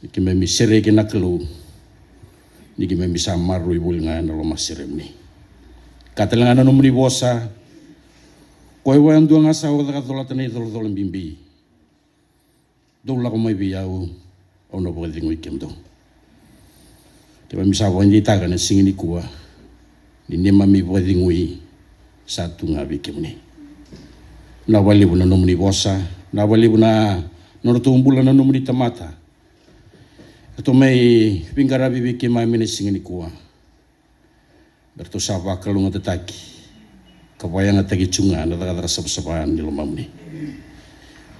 Me keimami sereki na Kalou ni keimami sa maroroi voli ga ena lomaseremuni. Ka tale ga na nomuni vosa, koya vua e dua ga sa oca ka colata na icolacola bibi. Dou lako mai vei au, au na vakacegui kemudou. Keimami sa vakadeitaka na siga nikua ni neimami vakacegui sa tu ga vei kemuni. Vinaka vakalevu na nomuni vosa, vinaka vakalevu na nodratou bula na nomuni tamata. Eratou mai veiqaravi vei keimami na siga nikua. Me ratou sa vakalougatataki ka vakayagataki tu ga na cakacaka savasava ni lomamuni.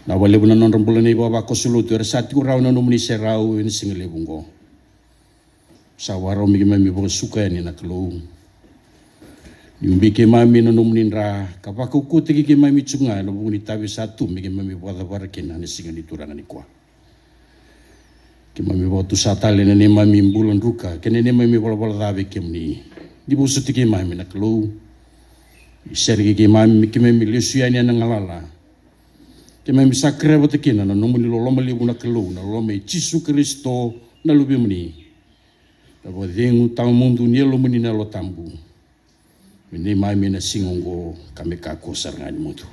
Vinaka vakalevu na nodra bula na ivakavakoso lotu era sa tiko rawa ena nomuni serau ena siga levu oqo. Sa vakarau me keimami vakasuka yani na Kalou. Ni ubi keimami ena nomuni dra ka vakaukauwataki keimami tu ga ena vuku ni itavi sa tu me keimami vakacavara kina na siga ni Turaga nikua. Keimami vakatusa tale na neimami bula druka kei na neimami valavala ca vei kemuni. Ni vosoti keimami na Kalou. Ni sereki keimami me keimami lesu yani ena galala. Keimami sa kerea vata kina na nomuni loloma levu na Kalou, na loloma i Jisu Karisito na Luvemuni. Na vakacegu tawamudu ni Yalomuni na Yalo Tabu. Me neimami ena siga oqo ka me kakua sara ga ni mudu.